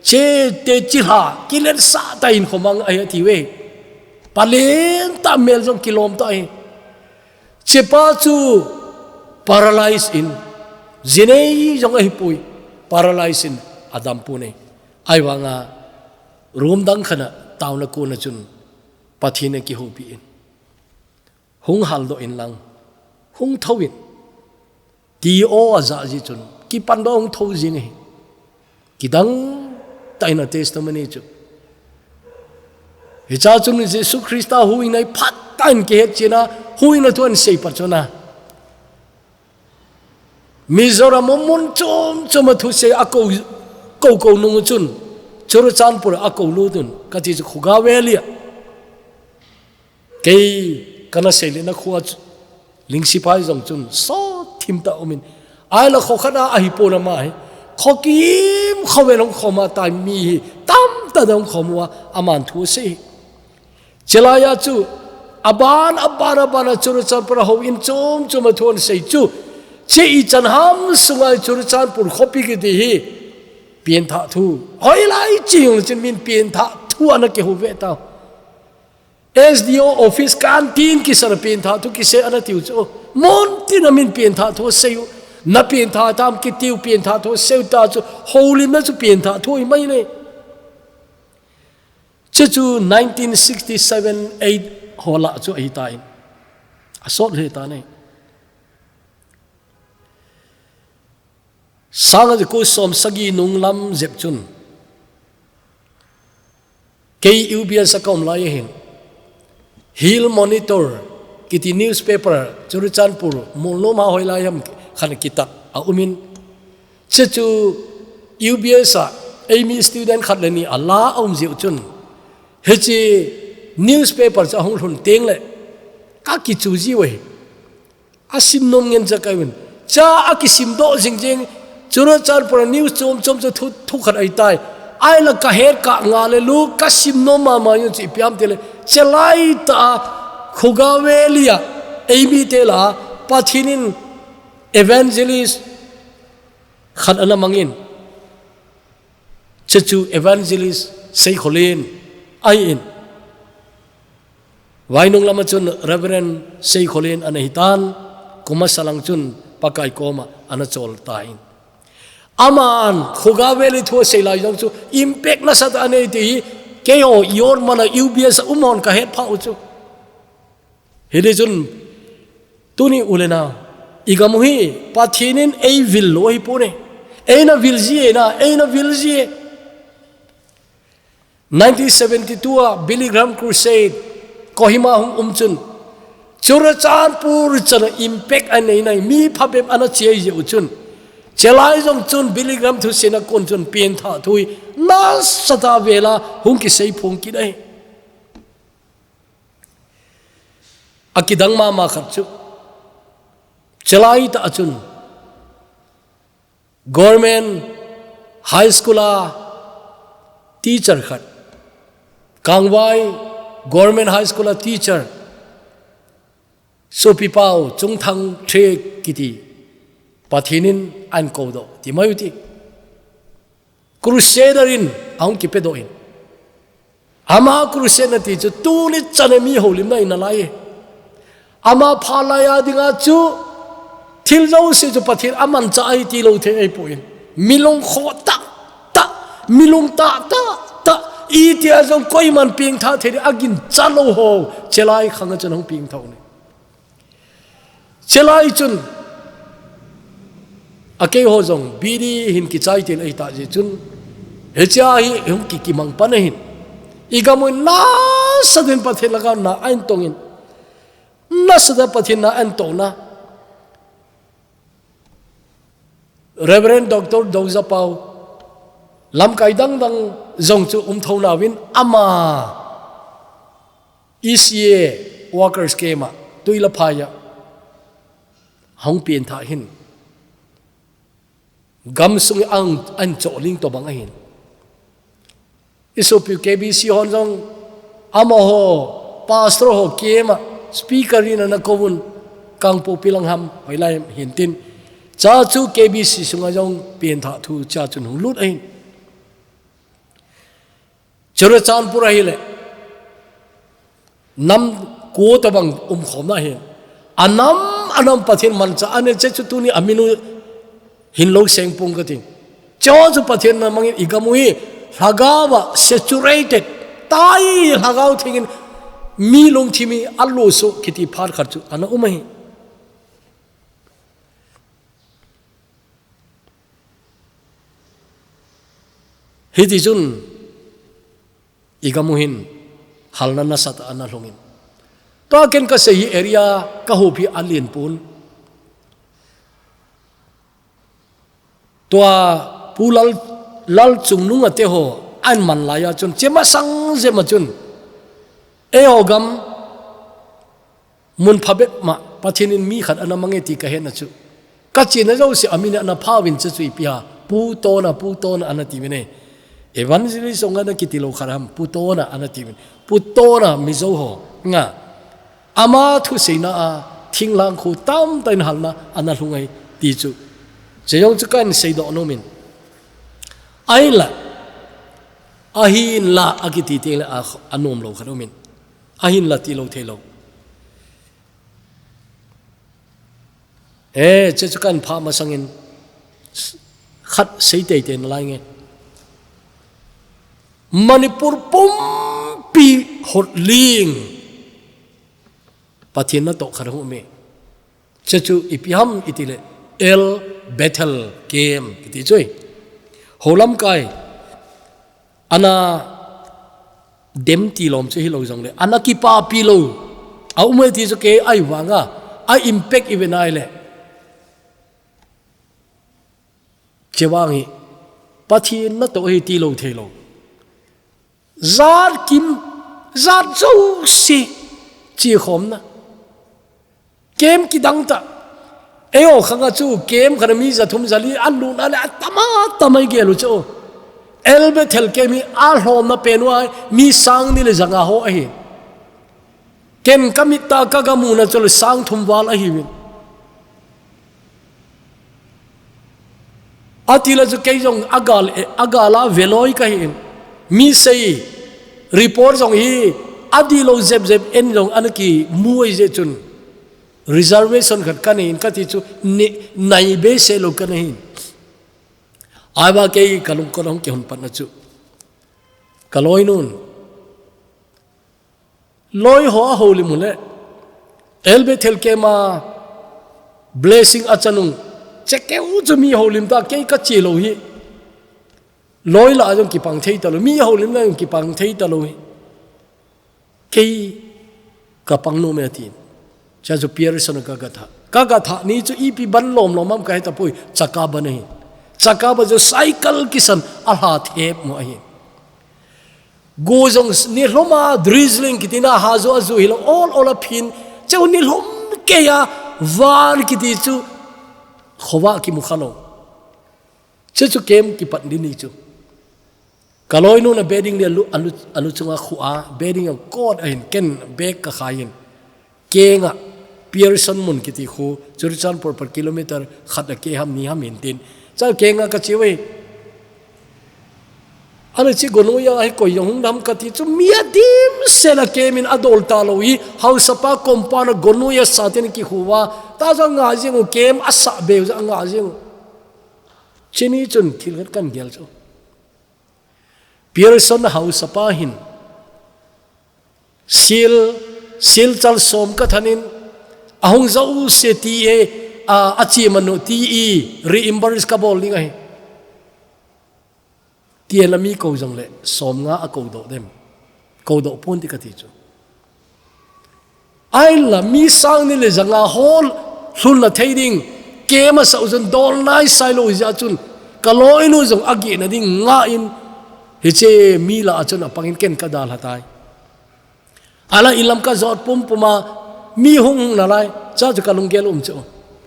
Chete chilha. Kiletsah tah in khomang ahi ati ve. Paleng tah mel jong kilom tah ahi. Chepa chu paralyze in, jinei jong ahipoi, paralyze in adam pon e. Ahivanga room dang khat a taona kon a chun Pathen in kihoupi in. Hung haldoh in lang, hung thou in. Ti aw aja ji chun, kipan doh hung thou jing e. Kidang tah in a testimony chu. Hicha chun Jesu Christa huhhingna hi phatah in kihet china, huhhingna thu ahin sei pat chun a. Mizoram mun chom chom a thusei a kou, kou kou nung chun, Churachandpur a kou lut un, kati chu Khuga Valley a. Kei kana seilena khua chu, Lingsiphai jong chun, sot thim tah umin. Ahila kho khat a ahipon ama hi. Khokim khovel hung khom a tai mi hi tamtah dang hung khom uva, aman thu asei hi. Chelaija chu, aban, aban, aban a Churachandpur a houin chom chom a thu ana sei chu, che ichan ham sunga Churachandpur khopi kiti hi, pianthah thu. Hoilai ching chun min pianthah thu ana kihou ve tau. S D O office canteen kisah a pianthah thu kisei ana tiu chu. Mun tin a min pianthah thu asei u. Na pianthah tam kitiu pianthah thu asei u ta chu. Houlimna chu pianthah thu hi mai le. Che chu nineteen sixty-seven eight ho lah chu ahi tan. Asot le tan e. Sanga ji ko som sagi nung lam jep chun. Kei U B S a ka um lai ahin. Hill Monitor kiti newspaper Churachandpur, Molnom a hoilai ham khan kitat a umin. Che chu U B S a eimi student khat le ni a la a um jiu chun. Hiche newspaper chu ahung lhun teng le ka kichu jiu ahi. A sim nom ngen cha kai un. Cha a kisim doh jing jing. Churachandpur a news chom chom chu thu, thu khat ahi tai. Ai la ka het ka nga le lu ka sim nom mama yun chu ipi ham ti le. Chelai ta a Khuga Valley a eimi te la Pathen in evangelist khat ana mangin. Che chu evangelist Seikholen ahin. Vainung lama chun Reverend Seikholen ana hi tan, kum a salang chun Pakai koma ana chol tan. Aman Khuga Valley thu asei lai jong chu impact nasatah anei ti hi, keiho York mana U B S a um hon ka het pha u chu. Hiti chun, tuni u le nao, i gam u hi, Pathen in ei vil lou ahi poi. Eina vil ji e na, eina vil ji e. Nineteen seventy-two a Billy Graham Crusade, Kohima hung um chun. Churachandpur chan a impact anei nai, mi phabep ana chei jeh u chun. Chelai jong chun Billy Graham thuseina kon chun pianthah thu hi, nasatah a vel a hung kisei phong kit ahi. A kidang mama khat chu. Chelai ta a chun. Government High School a teacher khat. Kangvai Government High School a teacher. Sopipau Chungthang Thre kiti. Pathen in ahin kou doh. Ti mai u ti. Crusader in ahung kipe doh in. Ama crusade na ti chu tuni chan a mi houlimna in a lai e. Ama phalai a dinga chu thil jouse chu Pathen a manchah ahi ti lou thei ahi poi. Mi lungkhoh tah tah, mi lungtah tah tah, itia jong koiman piangthah thei ding a gincha lou ho, chelai khang a chun ahung piangthah u ahi. Chelai chun, a keiho jong, bidi hin kichai til ahi ta jeh chun, hichea hi hung ki, kimang pan ahin. I gam u nasatah in Pathen lhagao na ahin tong in. Nasatah Pathen na ahin tong na. Reverend Doctor Doza Pau, lamkai dang dang jong chu um tho nauvin ama E C A workers camp a, Tuilaphai a, hung piangthah hin. Gamsung a ahin choh ling tobang ahin. I sopi K B C hon jong amaho, pastor ho camp a, speaker in ana kou un, Kangpokpi lang ham, hoilai hin tin. Cha chu K B C sunga jong piangthah thu cha chun hung lut ahin. Churachandpur ahile, nam ko tobang umkhomna ahin. A nam, a nam Pathen manchah anei che chu tuni a min u hin lou seng pong kati. Cho chu Pathen na mangin i gam u hi, lhagao a saturated, tai lhagao theng in mi lungthim hi a lo so kiti phat khat chu ana um ahi. Hiti chun, i gam u hin, halna nasatah ana lhung in. Tua ken ka sei hi area ka houpi a lien pon. Tua Pu Lal, Lal Chungnung a te ho, ahin man lai a chun, che masang jep ma chun. Eiho gam, Mun phabep ma, Pathen in mi khat ana mang e ti ka hetna chu. Ka chena jouse a min ana phah uvin che chu ipi ham. Pu Tona, Pu Tona ana ti uvin e. Evangelist jong ana kiti lou khat ham, Pu Tona ana ti uvin. Pu Tona Mizo ho nga. Ama thuseina a thinglhang khu tamtah in halna ana lhung ahi ti chu. Chejong chu kahin seidoh nom in. Ahinla, ahinla akiti teng le a, anom lou khat um in. Ahinla ti lou thei lou. Eh, chechu kahin phah masang in khat sei teitei nalai nge. Manipur pumpi hotling Pathen natoh khat hung um e. Chechu ipi ham iti le El Bethel Camp kiti chu ahi. Houlamkai ana dem ti lom chu hilou jong le, ana kipapi lou. A um e ti chu kei ahi vanga, a impact i ve nai le. Chevang hi, Pathen natoh ahi ti lou thei lou. Jat kim, jat jouse, chi khomna. Camp kidang tah. Eiho khang a chu camp khat a mi ja thum ja li a lut a le a tam a tam a i gel u chu. El Bethel Camp hi a lhomna pen u a mi sang ni le ja nga ho ahi. Ken ka mit a ka ga mu na chu le sang thum val ahi uvin. Ati le chu kei jong a gal, a gal a veloi ka hi in. Mi sei report jong hi a di lou jep jep en jong ana kimu ahi jeh chun. Reservation khat ka nei in ka ti chu ni, nai behseh lou ka nei in. Ahivang kei ka lungkot hung kihon patna chu. Ka loinun. Loi ho a houlim u le. El Bethel Camp a blessing a chan u. Che keu chu mi houlim ta kei ka che lou hi. Loi la jong kipang thei ta lou. Mi houlim la jong kipang thei ta lou hi. Kei ka pang nom e a tin. Cha chu Pearson ka ga tha. Ka ga tha ni chu ipi ban lom lom am ka he ta poi. Chakaba nei. Chakaba chu cycle kisan a hla thep mo ahi. Go jong ni hlom a drizzling kiti na ha jo a jo hi lou ol ol a phin. Cheu ni hlom kei a van kiti chu khova kimu kha lou. Che chu camp kipat ni ni chu. Ka loinun a bedding le alu, alu, alu chunga khu a, bedding a kot ahin ken bag ka khai in. Kenga, Pearson mun kiti khu, Churachandpur per kilometer khat a ke ham ni ham hin tin. Cha kenga ka che uve. Ana chi gonoya hi koi jong hung dam ka ti chu mi a dimset a camp in a dol ta lou hi, hausapa compound a gonoya sa tin kikhu uva. Ta jong nga jing u camp a sa beu jong nga jing u. Chini chun thil khat kan gel chu. Pearson hausapa hin. Sil, silchal som ka thanin, ahung jouse ti e, a, a chi manu ti i, reimburse ka bol ding ahi. Ti e la mi ko jong le, som nga a ko doh dem. Ko doh pon ti ka ti chu. Ahinla mi sang ni le ja nga hol, hlun la thei ding, camp a sa u chun dol nai sai lou jeh chun, ka loinu jong a geh na ding nga in, hiche mi la a chun a pangin ken ka dalha tai. Ala ilam ka jot pum pum a, mi hung hung nalai, cha chu ka lunggel um chu.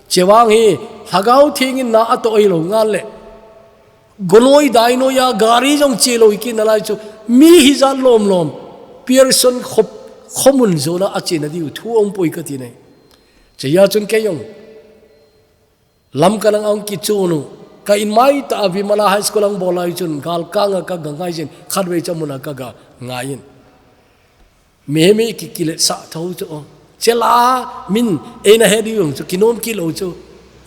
Chevang hi, Lhagao Theng in na a toh ahi lou ngal le. Gonoi dainoi a, gari jong che lou i kit nalai chu. Mi hijat lom lom. Pearson khop, khomun jona a che na diu thu um poi ka ti nei. Chea chun kei jong. Lamka lang a hung kichun u. Ka in mai ta a Vimala High School a hung bol lai chun. Galkang a ka ga ngai jin. Khatvei cha mun a ka ga ngai in. Mihem i ki, kiletsah tho chu. Chela min eina he diu chu kinom kit lou chu.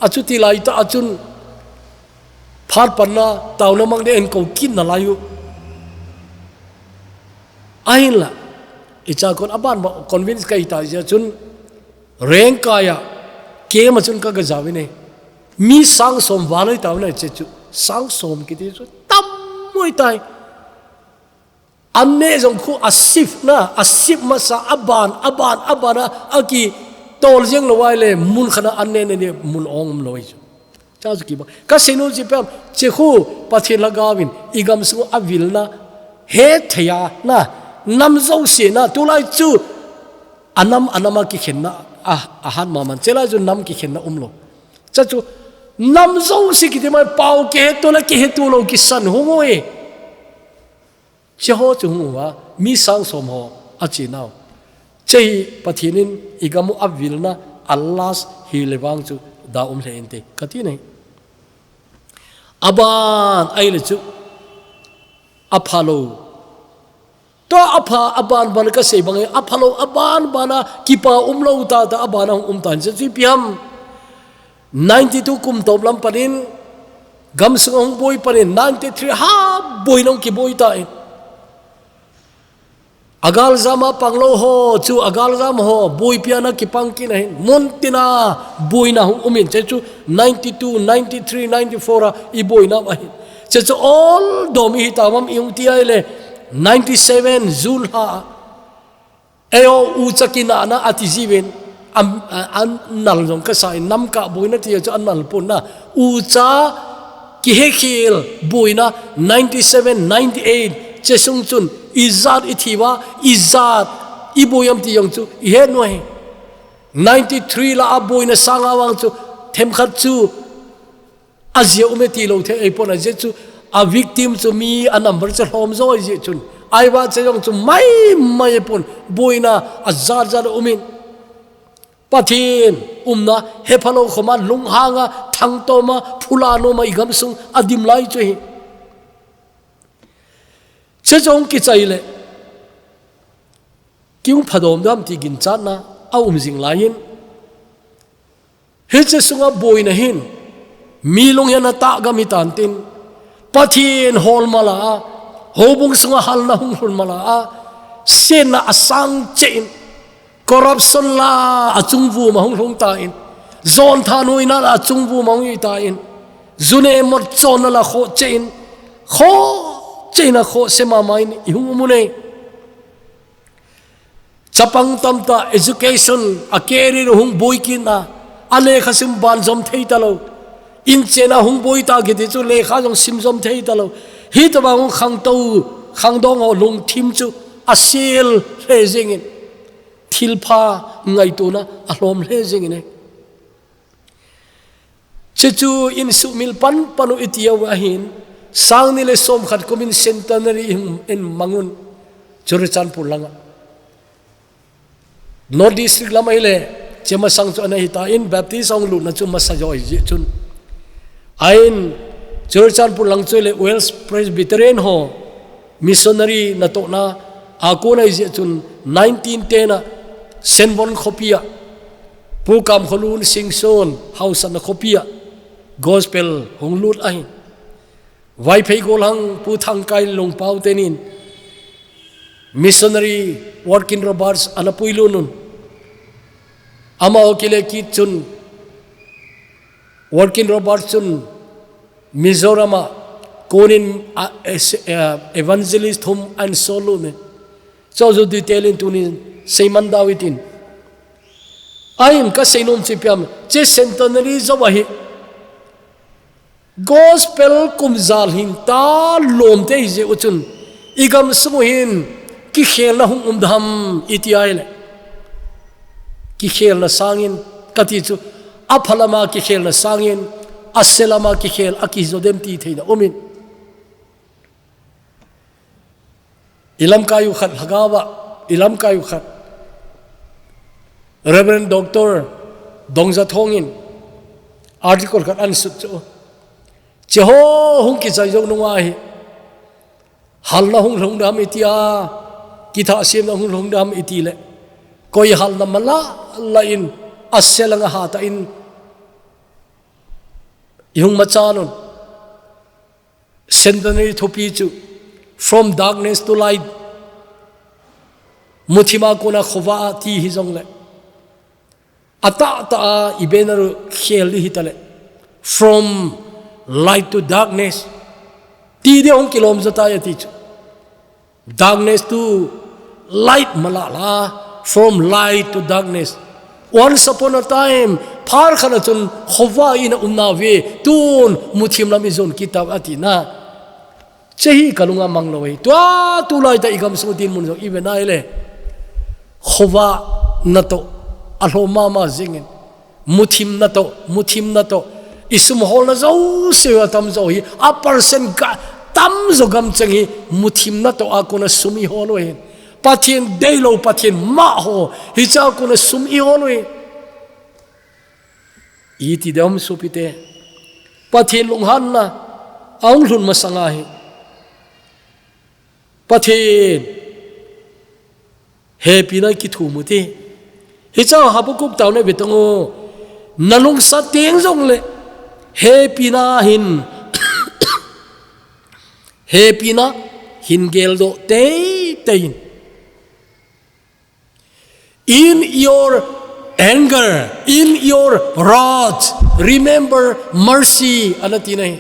Achuti lai ta a chun phat panna taona mang de en ko kit nalai u. Ahinla. I cha kon aban ba convince ka hi ta jeh chun Rengkai a camp a chun ka ga jao in e. Mi sang som val ahi taona che chu. Sang som kiti chu tam mo ahi tai. An neh jong khu a shift na, a shift masa, a ban, a ban, a ban a, a kitol jeng lou ahile, mun khat a an neh neh neh mun ong um lou ahi chu. Cha chu kiba. Ka sei nom chu ipi ham, che khu Pathen Lhagao in, i gamsung a vilna, hetthei a, na, nam jouse na, tulai chu, a nam, a nam a kikhenna, a, a hat mama in, chelai chu nam kikhenna um lou. Cha chu, Nam jouse kiti mai pau kihetu le kihetu lou kisan hung ui. Hiche ho chu hung uva, mi sang som ho, achi nau. Hiche hi Pathen in i gam u avilna, a last hi le vang chu da um lheh inte, kati nai. Aban, ahile chu, aphalou. Tua apha, aban ban kasei bang e, aphalou, aban ban a, kipa umlou tah tah, aban a hung um tan, hiche chu ipi ham. Ninety-two kum tawp lam panin, gamsung a hung boi panin, ninety-three ha boina hung kiboi ta in. A galjam a panglou ho, chu a galjam ho, boipi a na kipang kit ahin. Mun tin a, boina hung um in, hiche chu ninety-two, ninety-three, ninety-four a, i boina ahin. Hiche chu oldom ihi ta mam i hung ti ahile, ninety-seven, June lha a. Eiho ucha kinahna ati jiuvin, am, a, an nal jong kasa in, nam kah boina ti chu an nal pon na. Ucha kihekhel boina ninety-seven, ninety-eight, hiche sung chun, ijat i thi uva, ijat i boi am ti jong chu, i het u ahi. Ninety-three la a boina sang a vang chu, themkhat chu, a jia um e ti lou thei, ei pon a jia chu, a victim chu mi a number chu lhom jo ahi jeh chun. Ahivang hiche jong chu mai mai e pon, boina a jat jat a um in. Pathen umna, hephalou khom a, lunghang a, thangtom a, phula nom a, i gamsung a dim lai chu ahi. Hiche jong kichai le, kihung phadom dem ti ginchatna a um jing lai in. Hiche sunga boina hin, mi lunghanna tah gam hi tan tin, Pathen holma la a, houbung sunga halna hung lhun ma la a, sietna a sang cheh in, corruption la a chungvum a hung lhung ta in, jonthanhoina la a chungvum a hung hi ta in, ju ne mot chonna la khoh cheh in, khoh cheh in a khoh se mama in i hung um u ne. Chapang tamtah education a career hung boi kit na, a lekha sim ban jom thei talou. Inchen a hung boi ta kiti chu lekha jong sim jom thei talou. Hitobang hung khangtou, khangdong ho lungthim chu a sel lheh jeng in. Thilpha ngaitona a lhom lheh jeng in e. Hiche chu in sumil pan pan u i ti u ahin, sang ni le som khat kum in centenary in, in mang un, Churachandpur langa. North District lam ahile, hiche masang chu ana hi ta in Baptist a hung lutna chu masa jo ahi jeh chun. Ahin, Churachandpur lang chu le Wales Presbyterian ho, missionary natohna a kon ahi jeh chun nineteen ten a Senvon khopi a Pu Kamkholun Singson hausatna khopi a gospel hung lut ahi. Vaiphei golhang Pu Thangkai Lungpau tenin missionary Warkin Roberts ana puilut un. Amaho kile kit chun Warkin Roberts chun Mizoram a konin a, es-, eh, evangelist thum ahin sol lut in. Chu chu detail in tunin seiman dau hitin. Ahin kasei nom chu ipi ham, hiche centenary jou ahi. Gospel kum ja lhing ta lom te hi jeh u chun, i gamsung u hin kikhelna hung um dem i ti ahile. Kikhelna sangin, kati chu, apha lama kikhelna sangin, ase lama kikhel a kijo dem ti theina um in. I lamkai u khat lhagao a, i lamkai u khat. Reverend Doctor Dongjathong in article khat ahin sut chu. Hiche ho hung kichai jou nung ahi. Halna hung lhung dem i ti a, kithahsiamna hung lhung dem i ti le. Koi halna mala la in, ase langa hat a in, i hung machan un. Centenary thupi chu, from darkness to light. Muthim a kona khovah a ti hi jong le. Atah tah a i banner u khel di hi ta le. From light to darkness. Ti di hung kilom jo tai ati chu. Darkness to light mala la, from light to darkness. Once upon a time, phar khat a chun khovah in a um nauve, tun muthim lam i jon kit tauve ati na. Hiche hi ka lunga mang lou e. Tua tulai tah i gamsung dinmun jong i ve nai le. Khovah natoh, a lhom mama jing in. Muthim natoh, muthim natoh. I sum holna jouse a tamjo hi, a percent ga tamjo gamcheng hi, muthimna toh a kona sum i hol u ahi. Pathen deilou, Pathen mah ho, hichea kona sum i hol u ahi. Iti dem sopite. Pathen lunghanna, ahung lhun masanga hi. Pathen hepina kithum u ti. Hichea Habakkuk taona ve tang o. Na lungsa teng jongle hepina hin, hepina hin geldoh teitei in. In your anger, in your wrath, remember mercy, ana ti ahi.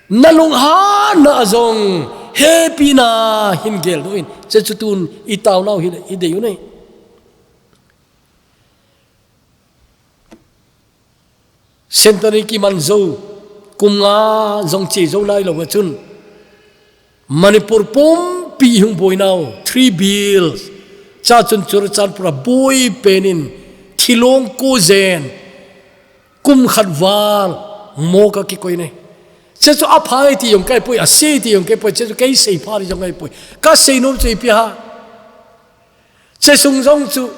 Na lunghanna a jong hepina hin geldoh in. Hiche chu tun i taonau hi, i dei u ahi. Centenary kiman jou, kum nga jong che jou nailou a chun, Manipur pumpi hung boinau, three bills. Chua chun Churachandpur a boi pen in, thilong ko jen, kum khat val, morgue a kikoi ahi. Hiche chu apha e ti jong kahepoi, ase e ti jong kahepoi, hiche chu kei seipha e ti jong kahepoi. Ka seinom chu ipi ham. Hiche sung jong chu,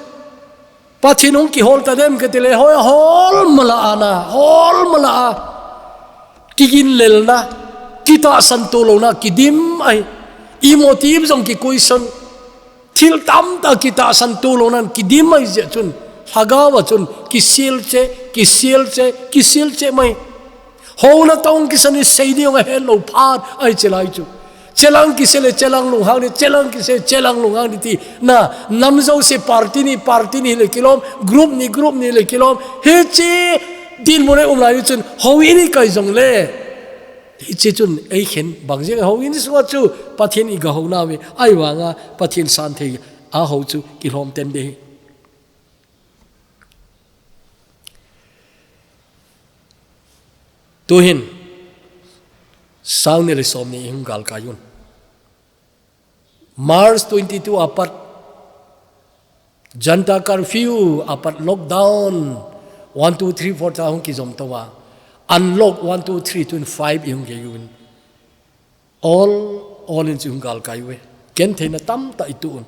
Pathen hung kihol ta dem kati le, hoi, hol mala ana, hol mala a. Kigin lelna, kitahsan to louna, kidim ahi. I motive jong ki question. Thil tamtah kitahsan to louna, kidim ahi jeh chun. Lhagao a chun, kisil che, kisil che, kisil che mai. Houna tong kisan in sei ding a hetlou phat ahi hiche lai chu. Chelang kise le chelang lunghang ni, chelang kise chelang lunghang ni ti. Na, nam jouse party ni, party ni le kilom, group ni, group ni le kilom. Hiche dinmun a um lai chun, houin i kai jongle. Hiche chun, ei khen bang jeng houin sunga chu, Pathen i ga houna ve, ahivanga, Pathen santhei a hou chu, kilhom ten ding. Tuhin, sang ni le som ni i hung galkai un. March twenty-two apat, Janata Curfew apat lockdown, one, two, three, four ta hung kijom touva. Unlock one, two, three, twenty-five i hung gei un. Ol, ol in chu hung galkai uve. Gentheina tamtah i tuh un.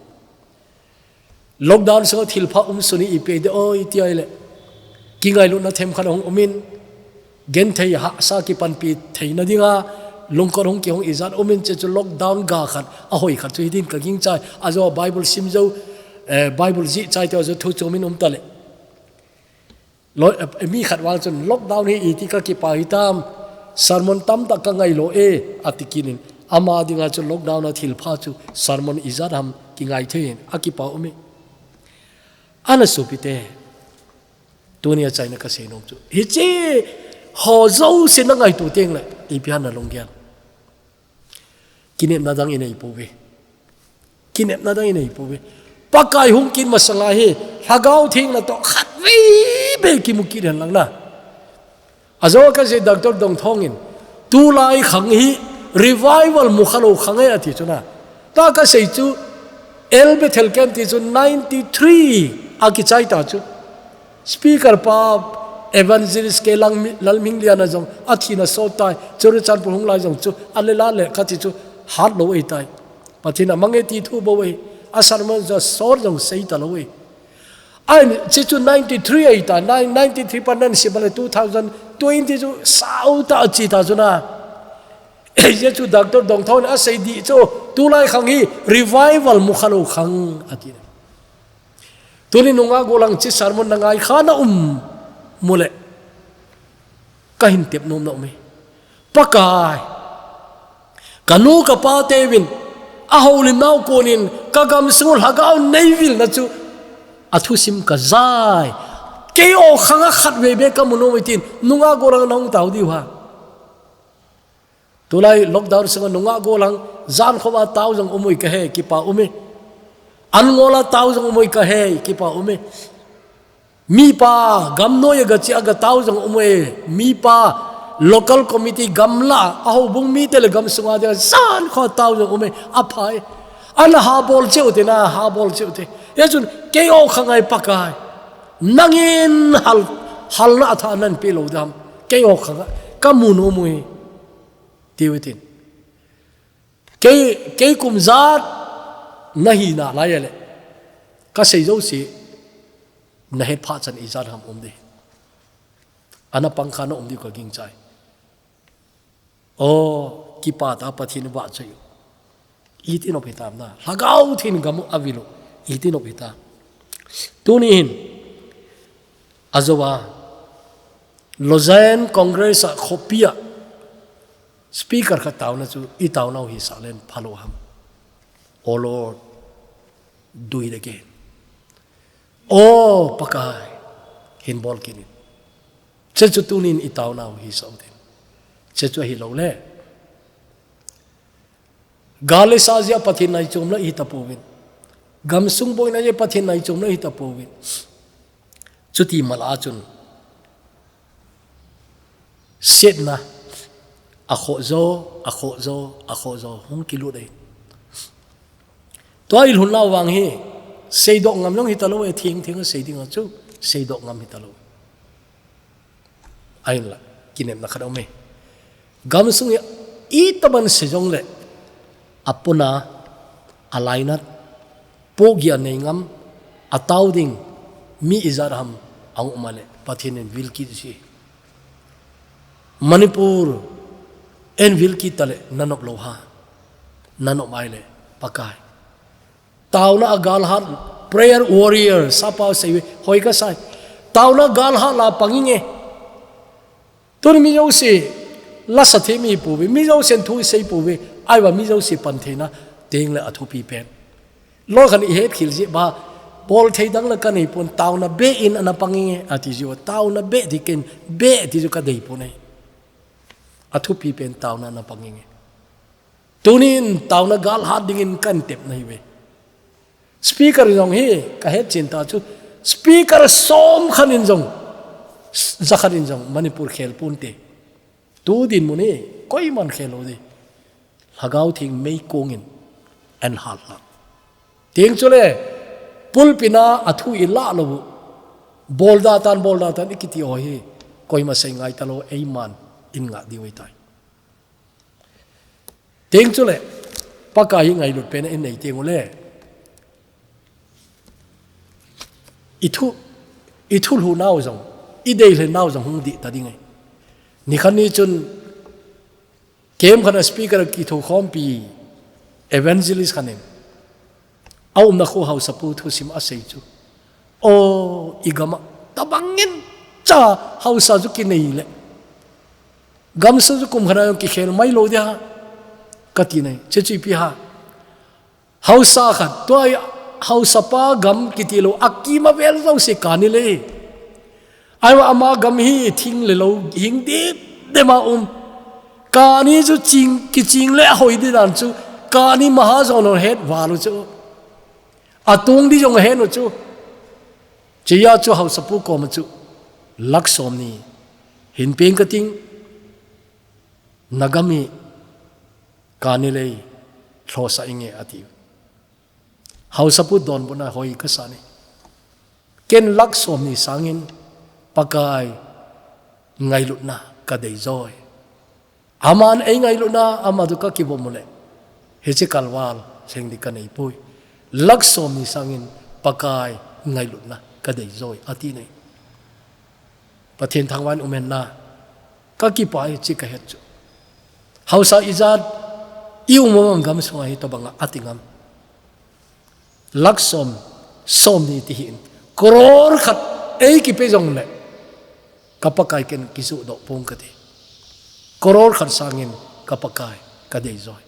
Lockdown sunga thilpha um sun hi ipi ding oi ti ahile. Kingailutna themkhat hung um in. Genthei hahsa kipanpi theina dinga. Lungkot hung kihong ijat um in hiche chu lockdown ga khat. Ahoi khat chu hi din ka gingchai. Ajou Bible sim jou. Eh, Bible jih chai te ajou thu chom in um ta le. Lo-, eh, mi khat vang chun lockdown hi iti ka kipah hitam, sermon tamtah ka ngailou e, ati kit in. Ama dinga chu lockdown a thilpha chu sermon ijat ham kingai thei in, akipah um e. Ana sopite, tunia chaina ka seinom chu. Hiche ho jouse na ngaito teng le, ipi ham na lunggel. Kinepna dang i nei pouve. Kinepna dang i nei pouve. Pakai hung kit masanga hi, Lhagao Theng natoh khatvei beh kimu kit hen lang na. Ajou a ka sei Doctor Dongthong in, tulai khang hi revival mukhalou khang e ati chu na. Tua ka sei chu, El Bethel Camp ti chu ninety-three a kichai ta chu. Speaker pa Evangelist K Lang-, Lalminliana jong athina sot tai, Churachandpur hung lai jong chu, ale la le kati chu, hatlou ahitai. Pathen a mang e ti thu bou ahi, a sermon jong sot jong sei talou ahi. Ahin, hiche chu ninety-three ahitai, nine, ninety-three pa nan sim le two thousand twenty chu sao ta a chi ta chu na. Hiche chu Doctor Dongthong in a sei ding chu, tulai khang hi revival mukhalou khang ati. Tuni nungah golang hiche sermon na ngai kha na um mule. Ka hin tep nom na um e. Pakai. Ka nu ka pa teuvin. A houlimnau konin ka gamsung Lhagao nei vilna chu. A thusim ka jai. Kei o khang a khatvei beh ka mu nom e tin. Nungah golang na hung tao diu ham. Tulai lockdown sunga nungah golang, jan khova tao jong um ui ka he, kipa um e. An ngola tao jong um ui ka he, kipa um e. Mipa, gam noiya ga che a ga tao jong um e. Mipa, local committee gam lah, a houbung mite le gamsunga dia, jan kho tao jong um e, apha e. Ana habol cheh u te na, habol cheh u te. Hichun, kei o khang ahi Pakai. Nangin hal, halna athah nan pe lou dam. Kei o khanga, ka mu nom u hi, tiu hitin. Kei, kei kum ijat na hi nalai a le, ka sei jouse, na het phat chan ijat ham um ding. Ana pang kha na um diu ka gingchai. O, kipah tah Pathen vahchoi u. Iti nop hitam na. Lhagao Theng in gam u avil u. Iti nop hitam. Tuni hin. Ajou a. Lausanne Congress a khopi a. Speaker khat taona chu i taonau hisah leng phalou ham. O Lord, do it again. O Pakai, hin bol kit in. Hiche chu tunin i taonau hisah u tin. Hiche chu ahilou le. Gal le sa jeh a Pathen naichom lou hita pouvin. Gamsung boina jeh a Pathen naichom lou hita pouvin. Chuti mala chun. Sietna. Akhoh jo, akhoh jo, akhoh jo. Hung kilut e. Tua i lhun nau vang hi. Seidoh ngam jong hita lou e, thengtheng a sei ding a chu. Seidoh ngam hita lou. Ahinla, kinepna khat a um e. Gamsung hi itobang sei jongle, apona, alainat, pohgih a nei ngam, atao ding, mi ijat ham, ahung um a le, Pathen in vil kit jin. Manipur, eivil kit ta le, na nop lou ham. Na nop a ahile, Pakai. Taona a galhat, prayer warrior, sapa sei ve, hoi ka sai. Taona a galhat la pang inge. Tuni mi jouse, la sa thei mi pouve, mi jousen thu sei pouve, ahivang mi jouse pan theina, teng le athupi pen. Loi khat in i het khel jeh ba, bol thei dang la ka nei pon, taona beh in ana pang inge, ati jeh u, taona beh ti ken, beh ti jeh u ka dei pon e. Athupi pen taona ana pang inge. Tunin taona galhat dingin kan tep na hi ve. Speaker jong hi ka het chen ta chu. Speaker som khat in jong, za khat in jong Manipur khel pon te. Tu dinmun hi koiman khel lou ding. Lhagao Theng meikong in an hal hal. Teng chule pulpit a athu i la lou u. Bol da tan, bol da tan i kiti ho hi. Koima sei ngai ta lou, eiman in ngah diu ahi tai. Teng chule, Pakai hi ngailut pen a i nei teng ule. I thu, i thu lhu nau jong, i dei lhen nau jong hung dih ta ding e. Nikhat ni chun, camp khat a speaker a kithokhompi evangelist khat in. A umna kho haosapu thusim a sei chu. O, i gam a, tabang ngen cha haosa chu kinei le. Gamsung chu kum khat a jong kikhel mai lou ding ham, ka ti nai, che chu ipi ham. Haosa khat, tua hi haosapa gam kiti lou, a kim a vel jouse kani le. Ahivang ama gam hi thing le lou, hing dip dip a um. Kani chu ching, kiching le ahoi ding dan chu, kani maha jong ahet val u chu. Atung ding jong ahet u chu. Chuin chu haosapu koma chu, lakh som ni, hin peng ka ting, na gam hi, kani le, lhosa inge ati. Haosapu donbutna hoi ka sa nai. Ken lakh som ni sangin Pakai ngailutna ka dei joi. Aman ei ngailutna ama chu ka kivom u le. Hiche kalval lheng ding ka nei poi. Lakh som ni sangin Pakai ngailutna ka dei joi ati nai. Pathen thangvah in umhen na. Ka kipah e, hiche ka het chu. Haosa ijat i um um gamsung a hi tobang a ati ngam. Lakh som, som ni ti hin. Crore khat ei kipe jong le. Ka Pakai ken kijoh doh pong ka ti. Crore khat sangin ka Pakai ka dei joi.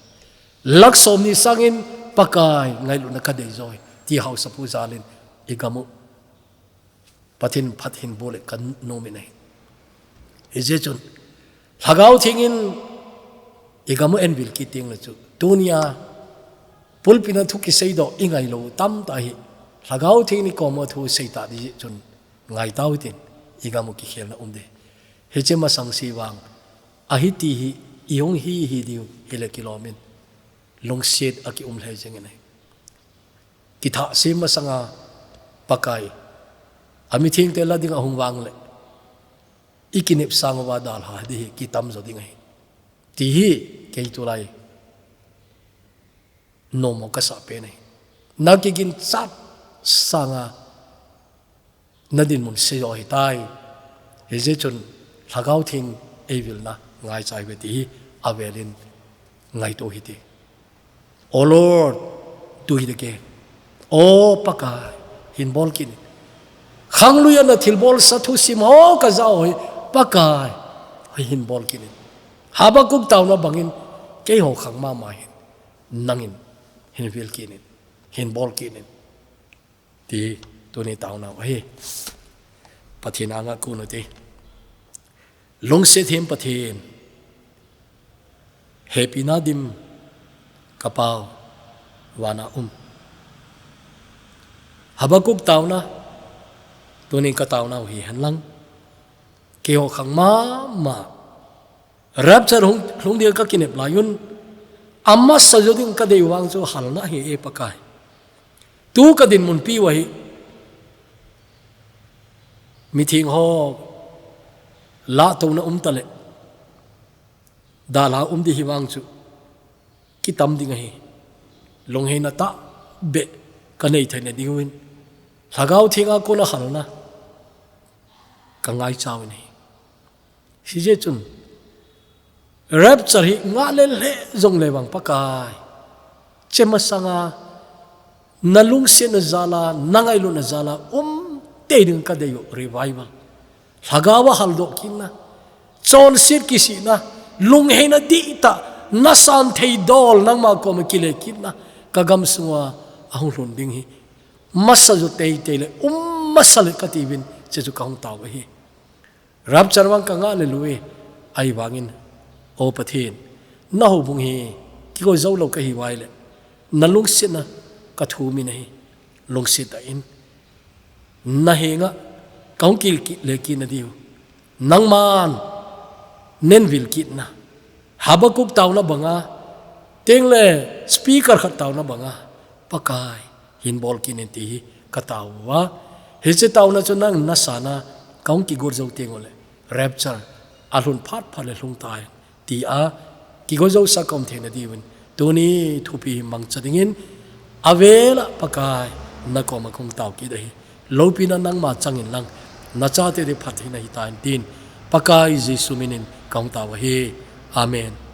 Lakh som ni sangin Pakai ngailutna ka dei joi. Ti haosapu jal in i gam u. Pathen phat hin bol e ka nom in ahi. Hijeh chun, Lhagao Theng in i gam u eivil kit teng le chu. Tunia, pulpit a thu kiseidoh i ngai lou tamtah hi. Lhagao Theng in i koma thu seita ding jeh chun ngai tau hitin i gam u kikhelna um ding. Hiche masang se vang. Ahi ti hi i hung hi hi diu hile kilom in. Lungset a kium lheh jeng in ahi. Kithah sem masanga Pakai. A mithengte la dinga hung vang le. i kinep sang uva dalha ding hi kitam jo ding ahi. Ti hi kei tulai nom mo kasah pen ahi. Na kiginchat sanga na dinmun sei jo ahitai. Hijeh chun Lhagao Theng eivilna ngaicha ive ti hi avelin ngaito hite. O Lord, do it again. O Pakai, hin bol kit in. Khangluiya na thilbolsa thusim ho kaja ho hi, Pakai, hin bol kit in. Habakkuk taona bangin, keiho khang mama hin, nangin, hin vil kit in, hin bol kit in. Ti tuni taonau ahi. Pathen anga kon u hite. Lungset Hem Pathen, hepina dim ka Pau vana um. Habakkuk taona, tuni ka taonau hi henlang, keiho khang mama, rapture hung, hung ding ka kinep lai un, amasa jo ding ka dei vang chu halna ahi e Pakai. Tu ka dinmun pi uva hi, mitheng ho lahtouna um tale, dalha um ding hi vang chu kitam ding ahi. Lungheina tahbeh ka nei theina ding uvin, Lhagao Thenga kona halna ka ngaicha uvin ahi. Hijeh chun, rapture hi ngah lel lheh jongle vang Pakai, chemasanga na lungsetna jala, na ngailutna jala um tei ding ka dei u, revival. Lhagao a haldoh kitna, chonset kisihna, lungheina dihtah, na san thei dol nangma koma kile kitna, ka gamsunga ahung lhun ding hi masa jo teitei le um masa le kati uvin, hiche chu ka hung tao u ahi. Rapture vang ka ngah lel u e, ahivangin, O Pathen, na houbung hi kigo jou lou ka hi uva ahile, na lungsetna ka thum in ahi, lungset tah in, na henga ka hung kile kit na diu, nangman nei vil kitna, Habakkuk taona banga, tengle speaker khat taona banga, Pakai, hin bol kit in ti hi ka tao uva. Hiche taona chu nang na sana ka hung kigot jou teng ule, rapture alhun phat phat le lhung tai, tia kigot jousah ka um theina diuvin, tuni thupi hi mangcha dingin, avela Pakai, na koma ka hung tao kit ahi. Loupina nangma chang inlang, na chate ding phattheina hitan tin, Pakai Jesu minin ka hung tao ahi. Amen.